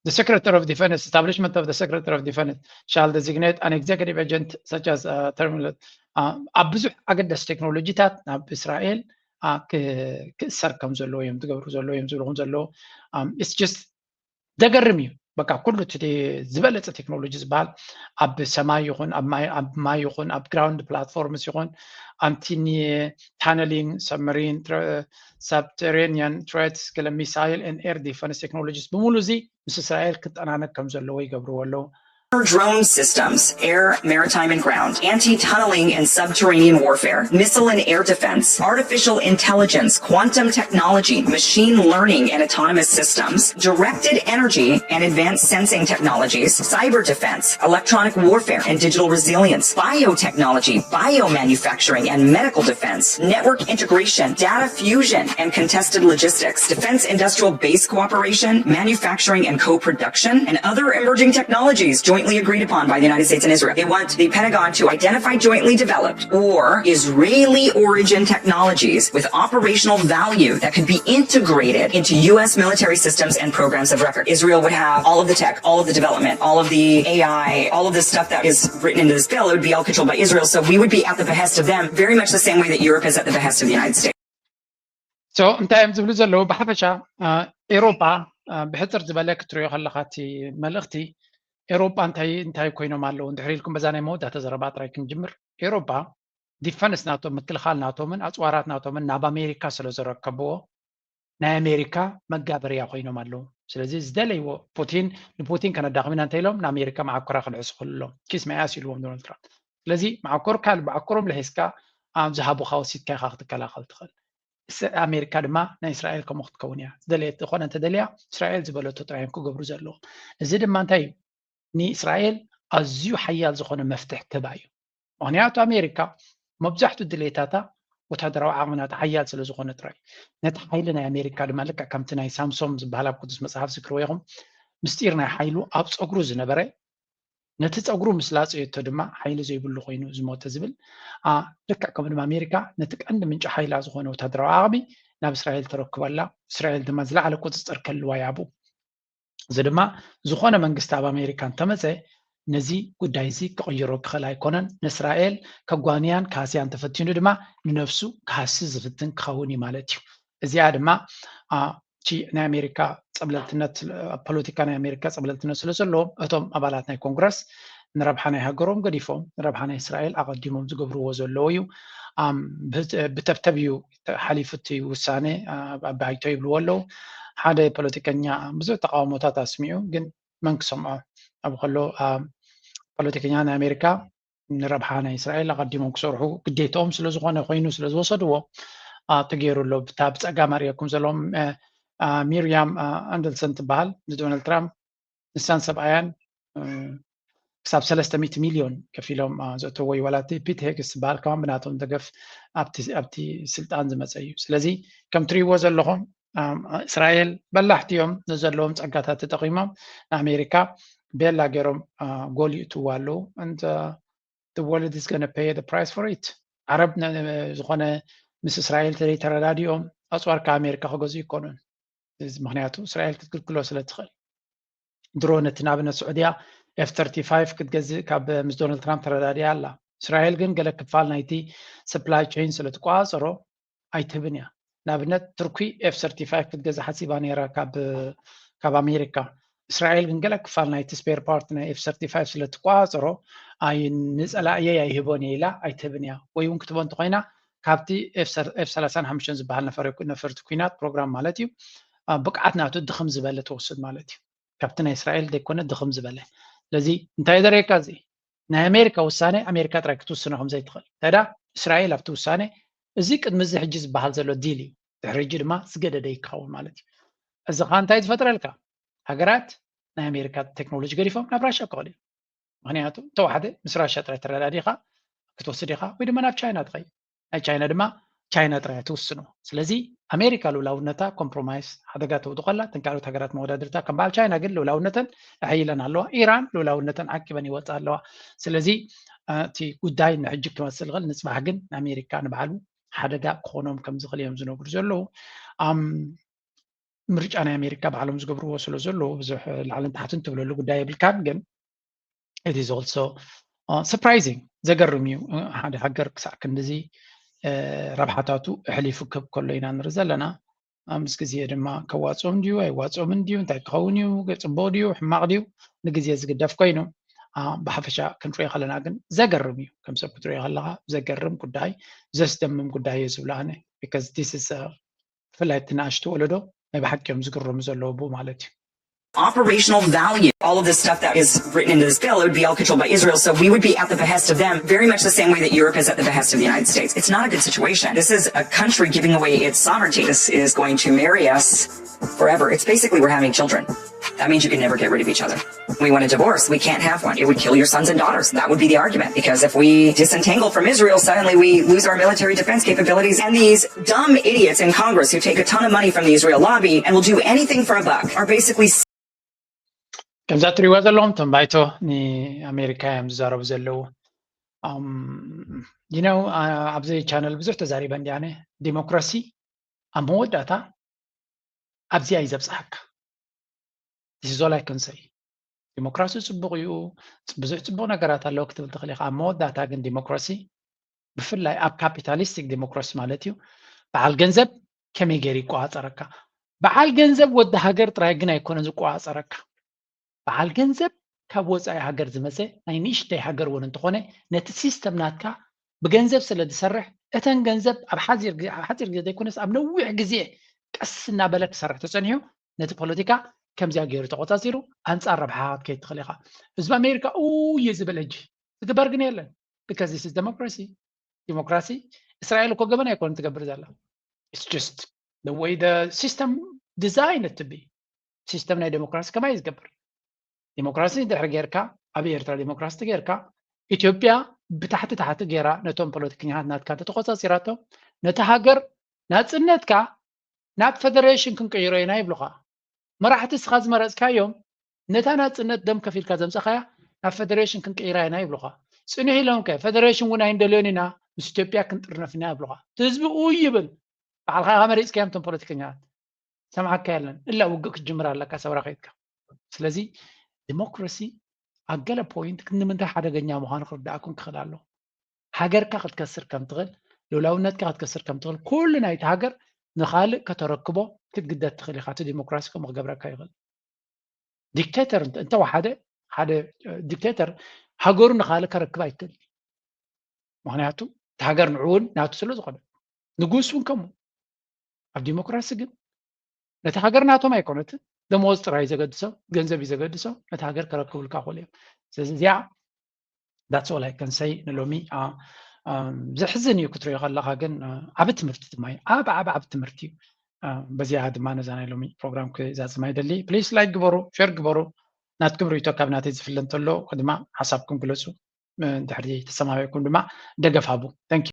the secretary of defense, establishment of the secretary of defense shall designate an executive agent such as uh, terminal ኣብ ብዙሕ ኣገደሲ ቴክኖሎጂታት ናብ እስራኤል ክእሰር ከም ዘለዎ እዮም ትገብሩ ዘለዎ እዮም ዝብልኹም ዘለዎ። It's just ዘገርም እዩ። በቃ ኩሉ እቲ ዝበለፀ ቴክኖሎጂ ዝበሃል ኣብ ሰማይ ይኹን ኣብ ማይ ይኹን ኣብ ግራውንድ ፕላትፎርምስ ይኹን ኣንቲ ታነሊንግ ሰብመሪን subterranean threats ገለ missile and air defense technologies ብምሉ እዚ ምስ እስራኤል ክጠናነቅ ከም ዘለዎ ይገብርዎ ኣለዉ። Drone systems, air, maritime, and ground, anti tunneling and subterranean warfare, missile and air defense, artificial intelligence, quantum technology, machine learning, and autonomous systems, directed energy and advanced sensing technologies, cyber defense, electronic warfare and digital resilience, biotechnology, biomanufacturing and medical defense, network integration, data fusion and contested logistics, defense industrial base cooperation, manufacturing and co production, and other emerging technologies jointly agreed upon by the United States and Israel. They want the Pentagon to identify jointly developed or Israeli origin technologies with operational value that could be integrated into U S military systems and programs of record. Israel would have all of the tech, all of the development, all of the A I, all of this stuff that is written into this bill. It would be all controlled by Israel. So we would be at the behest of them, very much the same way that Europe is at the behest of the United States. So እንታይ እዮም ዝብሉ ዘለዉ? ብሓፈሻ ኤሮጳ ብሕፅር ዝበለ ክትሪኦ ከለካ እቲ መልእኽቲ ኤሮጳ እንታይ እንታይ ኮይኖም ኣለዉ እንድሕር ኢልኩም በዛ ናይ መወዳእታ ዘረባ ጥራይ ክንጅምር። ኤሮጳ ዲፈንስ ናቶም ምክልኻል ናቶምን ኣፅዋራት ናቶምን ናብ ኣሜሪካ ስለ ዘረከብዎ ናይ ኣሜሪካ መጋበርያ ኮይኖም ኣለዉ። ስለዚ ዝደለይዎ ፑቲን ንፑቲን ከነዳኽም ኢና እንተኢሎም ንኣሜሪካ መዓኮራ ክልሕሱ ክልሎም ኪስ መያስ ኢልዎም ዶናልድ ትራምፕ። ስለዚ መዓኮርካ መዓኮሮም ልሒስካ ኣብ ዝሃቡካ ወሲድካ ኢካ ክትከላኸል ትኽእል። ኣሜሪካ ድማ ናይ እስራኤል ከምኡ ክትከውን እያ። ዝደለየት ዝኾነ እንተደልያ እስራኤል ዝበለቶ ጥራይ እዮም ክገብሩ ዘለዎም። እዚ ድማ እንታይ እዩ? ንእስራኤል ኣዝዩ ሓያል ዝኾነ መፍትሕ ክህባ እዩ። ምክንያቱ ኣሜሪካ መብዛሕትኡ ድሌታታ ወታደራዊ ዓቕሚ ናታ ሓያል ስለ ዝኾነ ጥራይ። ነቲ ሓይሊ ናይ ኣሜሪካ ድማ ልክዕ ከምቲ ናይ ሳምሶም ዝበሃል ኣብ ቅዱስ መፅሓፍ ዝክርዎ ኢኹም ምስጢር ናይ ሓይሉ ኣብ ፀጉሩ ዝነበረ ነቲ ፀጉሩ ምስ ላፀየቶ ድማ ሓይሊ ዘይብሉ ኮይኑ ዝሞተ ዝብል ልክዕ ከምኡ ድማ ኣሜሪካ ነቲ ቀንዲ ምንጪ ሓይላ ዝኾነ ወታደራዊ ዓቕሚ ናብ እስራኤል ተረክበላ። እስራኤል ድማ ዝለዓለ ቁፅፅር ከልዋ ያቡ። እዚ ድማ ዝኾነ መንግስቲ ኣብ ኣሜሪካ እንተመፀ ነዚ ጉዳይ እዚ ክቕይሮ ክኽእል ኣይኮነን። ንእስራኤል ከጓንያን ካስያን ተፈቲኑ ድማ ንነብሱ ክሃሲ ዝፍትን ክኸውን እዩ ማለት እዩ። እዚኣ ድማ እቲ ናይ ኣሜሪካ ፀብለልትነት ፖለቲካ ናይ ኣሜሪካ ፀብለልትነት ስለ ዘለዎም እቶም ኣባላት ናይ ኮንግረስ ንረብሓ ናይ ሃገሮም ገዲፎም ንረብሓ ናይ እስራኤል ኣቐዲሞም ዝገብርዎ ዘለዉ እዩ። ብተብተብ እዩ ሓሊፉ እቲ ውሳነ ኣብ ባይቶ ይብልዎ ኣለዉ። ሓደ ፖለቲከኛ ብዙሕ ተቃውሞታት ኣስሚዑ ግን መን ክሰምዖ ኣብ ከሎ ፖለቲከኛ ናይ ኣሜሪካ ንረብሓ ናይ እስራኤል ኣቐዲሞም ክሰርሑ ግዴታኦም ስለ ዝኾነ ኮይኑ ስለ ዝወሰድዎ ተገይሩ ኣሎ። ብታ ብፀጋም ኣርእየኩም ዘለዎም ሚርያም ኣንደልሰን ትበሃል ንዶናልድ ትራምፕ ንሳን ሰብኣያን ክሳብ ሰለስተ ሚእቲ ሚልዮን ከፊሎም ዘእተዎ እዩ። ዋላ እቲ ፒት ሄግስ ዝበሃል ከማን ብናቶም ደገፍ ኣብቲ ኣብቲ ስልጣን ዝመፀ እዩ። ስለዚ ከም ትሪእዎ ዘለኹም እስራኤል በላሕቲ እዮም ነዘለዎም ፀጋታት ተጠቒሞም ንኣሜሪካ ቤላ ገይሮም ጎል ይእትዎ ኣለዉ። And the world is gonna pay the price for it። ዓረብ ዝኾነ ምስ እስራኤል ተደይ ተረዳዲኦም ኣፅዋር ካብ ኣሜሪካ ክገዝኡ ይኮኑን። ምክንያቱ እስራኤል ክትክልክሎ ስለ ትኽእል። ድሮ ነቲ ንኣብነት ስዑድያ ኤፍ ተርቲ ፋይቭ ክትገዝእ ካብ ምስ ዶናልድ ትራምፕ ተረዳዲኣ ኣላ። እስራኤል ግን ገለ ክፋል ናይቲ supply chain ስለ ትቆፃፀሮ ኣይትህብን እያ። ንኣብነት ቱርኪ ኤፍ ሰርቲፋይቭ ክትገዛ ሓሲባ ነይራ ካብ ኣሜሪካ። እስራኤል ግን ገለ ክፋል ናይቲ ስፔር ፓርት ናይ ኤፍ ሰርቲፋይቭ ስለ ትቆፃፀሮ፣ ኣይ ንፀላእየይ ኣይህቦን እየ ኢላ ኣይትህብን እያ። ወይ እውን ክትቦ እንተኮይና ካብቲ ኤፍ ሰላሳን ሓሙሽተን ዝበሃል ነፈርቲ ኩናት ፕሮግራም ማለት እዩ፣ ብቅዓት ናቱ ድኽም ዝበለ ትወስድ ማለት እዩ። ካብቲ ናይ እስራኤል ዘይኮነ ድኽም ዝበለ። ስለዚ እንታይ ዘርእየካ እዚ ናይ ኣሜሪካ ውሳነ ኣሜሪካ ጥራይ ክትውስኖ ከም ዘይትኽእል። እንታይ ደኣ እስራኤል ኣብቲ ውሳነ እዚ ቅድሚ እዚ ሕጂ ዝበሃል ዘሎ ዲል እዩ። ድሕሪ ሕጂ ድማ ዝገደደ ይከውን ማለት እዩ። እዚ ከዓ እንታይ ዝፈጥረልካ? ሃገራት ናይ ኣሜሪካ ቴክኖሎጂ ገዲፎም ናብ ራሻ ክኸዱ እዮም። ምክንያቱ እንተወሓደ ምስ ራሻ ጥራይ ተረዳዲኻ ክትወስድ ኢኻ ወይ ድማ ናብ ቻይና ትኸይድ። ናይ ቻይና ድማ ቻይና ጥራይ ትውስኖ። ስለዚ ኣሜሪካ ልኡላውነታ ኮምፕሮማይስ ሓደጋ ተውድቆላ። እተን ካልኦት ሃገራት መወዳድርታ ከም በዓል ቻይና ግን ልኡላውነተን ኣሕይለን ኣለዋ። ኢራን ልኡላውነተን ዓቂበን ይወፃ ኣለዋ። ስለዚ እቲ ጉዳይ ንሕጂ ክመስል ይኽእል፣ ንፅባሕ ግን ንኣሜሪካ ንባዕሉ ሓደጋ ክኾኖም ከም ዝኽእል እዮም ዝነግሩ ዘለዉ። ምርጫ ናይ ኣሜሪካ ባዕሎም ዝገብርዎ ስለ ዘለዉ ብዙሕ ላዕልን ታሕትን ትብለሉ ጉዳይ የብልካን። ግን it is also surprising፣ ዘገርም እዩ። ሓደ ሃገር ክሳዕ ክንድዚ ረብሓታቱ ኣሕሊፉ ክህብ ከሎ ኢና ንርኢ ዘለና። ምስ ግዜ ድማ ከዋፅኦም ድዩ ኣይዋፅኦምን ድዩ፣ እንታይ ክኸውን እዩ፣ ፅቡቕ ድዩ ሕማቕ ድዩ፣ ንግዜ ዝግደፍ ኮይኑ፣ ብሓፈሻ ክንሪኦ ከለና ግን ዘገርም እዩ። ከም ሰብ ክትሪኦ ከለካ ዘገርም ጉዳይ፣ ዘስደምም ጉዳይ እየ ዝብሎ ኣነ። Because this is ብፍላይ እቲ ንኣሽቱ ወለዶ ናይ ብሓቂ እዮም ዝግረሙ ዘለዉ ብኡ ማለት እዩ። Operational value. All of this stuff that is written into this bill, it would be all controlled by Israel. So we would be at the behest of them, very much the same way that Europe is at the behest of the United States. It's not a good situation. This is a country giving away its sovereignty. This is going to marry us forever. It's basically we're having children. That means you can never get rid of each other. We want a divorce. We can't have one. It would kill your sons and daughters. That would be the argument. Because if we disentangle from Israel, suddenly we lose our military defense capabilities. And these dumb idiots in Congress who take a ton of money from the Israel lobby and will do anything for a buck are basically ከምዛ ትሪእዋ ዘለኹም እቶም ባይቶ ንኣሜሪካ እዮም ዝዛረቡ ዘለዉ። you know ኣብዚ ቻነል ብዙሕ ተዛሪበ እንዲ ኣነ ዲሞክራሲ ኣብ መወዳእታ ኣብዚኣ እዩ ዘብፅሓካ። This is all I can say። ዲሞክራሲ ፅቡቕ እዩ፣ ብዙሕ ፅቡቕ ነገራት ኣለዎ ክትብል ትኽእል ኢኻ። ኣብ መወዳእታ ግን ዲሞክራሲ ብፍላይ ኣብ ካፒታሊስቲክ ዲሞክራሲ ማለት እዩ በዓል ገንዘብ ከመይ ገይሩ ይቆፃፀረካ። በዓል ገንዘብ ወዲ ሃገር ጥራይ ግን ኣይኮነን ዝቆፃፀረካ። በዓል ገንዘብ ካብ ወፃኢ ሃገር ዝመፀ ናይ ንእሽተይ ሃገር እውን እንተኾነ ነቲ ሲስተም ናትካ ብገንዘብ ስለ ዝሰርሕ እተን ገንዘብ ኣብ ሓፂር ግዜ ዘይኮነስ ኣብ ነዊሕ ግዜ ቀስ እናበለ ክሰርሕ ተፀኒሑ ነቲ ፖለቲካ ከምዚኣ ገይሩ ተቆፃፂሩ ኣንፃር ረብሓ ክትከይድ ትኽእል ኢኻ። ህዝቢ ኣሜሪካ ኡየ ዝብል ሕጂ ዝግበር ግን የለን። Because this is democracy። ዲሞክራሲ እስራኤል እኮ ገበን ኣይኮነን ትገብር ዘላ። It's just the way the system designed to be። ሲስተም ናይ ዲሞክራሲ ከማይ ዝገብር ዲሞክራሲ ድሕሪ ጌርካ ኣብ ኤርትራ ዲሞክራሲ ተጌርካ ኢትዮጵያ ብታሕቲ ታሕቲ ጌራ ነቶም ፖለቲከኛታት ናትካ እንተተቆፃፂራቶም ነቲ ሃገር ናፅነትካ ናብ ፌደሬሽን ክንቅይሮ ኢና ይብሉኻ። መራሕቲ እስኻ ዝመረፅካዮም ነታ ናፅነት ደም ከፊልካ ዘምፀኻያ ናብ ፌደሬሽን ክንቅይራ ኢና ይብሉኻ። ፅንሕ ኢሎም ከ ፌደሬሽን እውን ኣይንደልዮን ኢና ምስ ኢትዮጵያ ክንጥርነፍ ኢና ይብሉኻ። ህዝቢ ኡይ ይብል። ባዕልኻ ኢኻ መሪፅካዮም እቶም ፖለቲከኛታት። ሰምዓካ የለን እላ ውግእ ክትጅምር ኣለካ ሰብራ ከይድካ። ስለዚ ዲሞክራሲ ኣብ ገለ ፖይንት ክንምንታይ ሓደገኛ ምዃኑ ክርዳእኩም ክኽእል ኣለዎ። ሃገርካ ክትከስር ከም ትኽእል፣ ልኡላውነትካ ክትከስር ከም ትኽእል፣ ኩሉ ናይቲ ሃገር ንኻልእ ከተረክቦ ክትግደድ ትኽእል ኢኻ። እቲ ዲሞክራሲ ከምኡ ክገብረካ ይኽእል። ዲክቴተር እንተወሓደ ሓደ ዲክቴተር ሃገሩ ንኻልእ ከረክብ ኣይክእል። ምክንያቱ እቲ ሃገር ንዕኡ እውን ናቱ ስለ ዝኾነ ንጉስ እውን ከምኡ። ኣብ ዲሞክራሲ ግን ነቲ ሃገር ናቶም ኣይኮነትን፣ ደመወዝ ጥራይ ዘገድሶም፣ ገንዘብ እዩ ዘገድሶም፣ ነቲ ሃገር ከረክቡልካ ክእሉ እዮም። ስለዚ እዚኣ that's all I can say ንሎሚ። ዘሕዝን እዩ ክትሪኦ ከለካ፣ ግን ዓቢ ትምህርቲ ድማ እዩ። ዓቢ ዓቢ ዓቢ ትምህርቲ እዩ። በዚኣ ድማ ነዛ ናይ ሎሚ ፕሮግራም ክዛዝማ ይደሊ። ፕሊስ ላይክ ግበሩ፣ ሸር ግበሩ። ናትኩም ርእይቶ ካብ ናተይ ዝፍለ እንተሎ ድማ ሓሳብኩም ግለጹ። ድሕሪ ተሰማሚዕኩም ድማ ደገፍ ሃቡ። Thank you።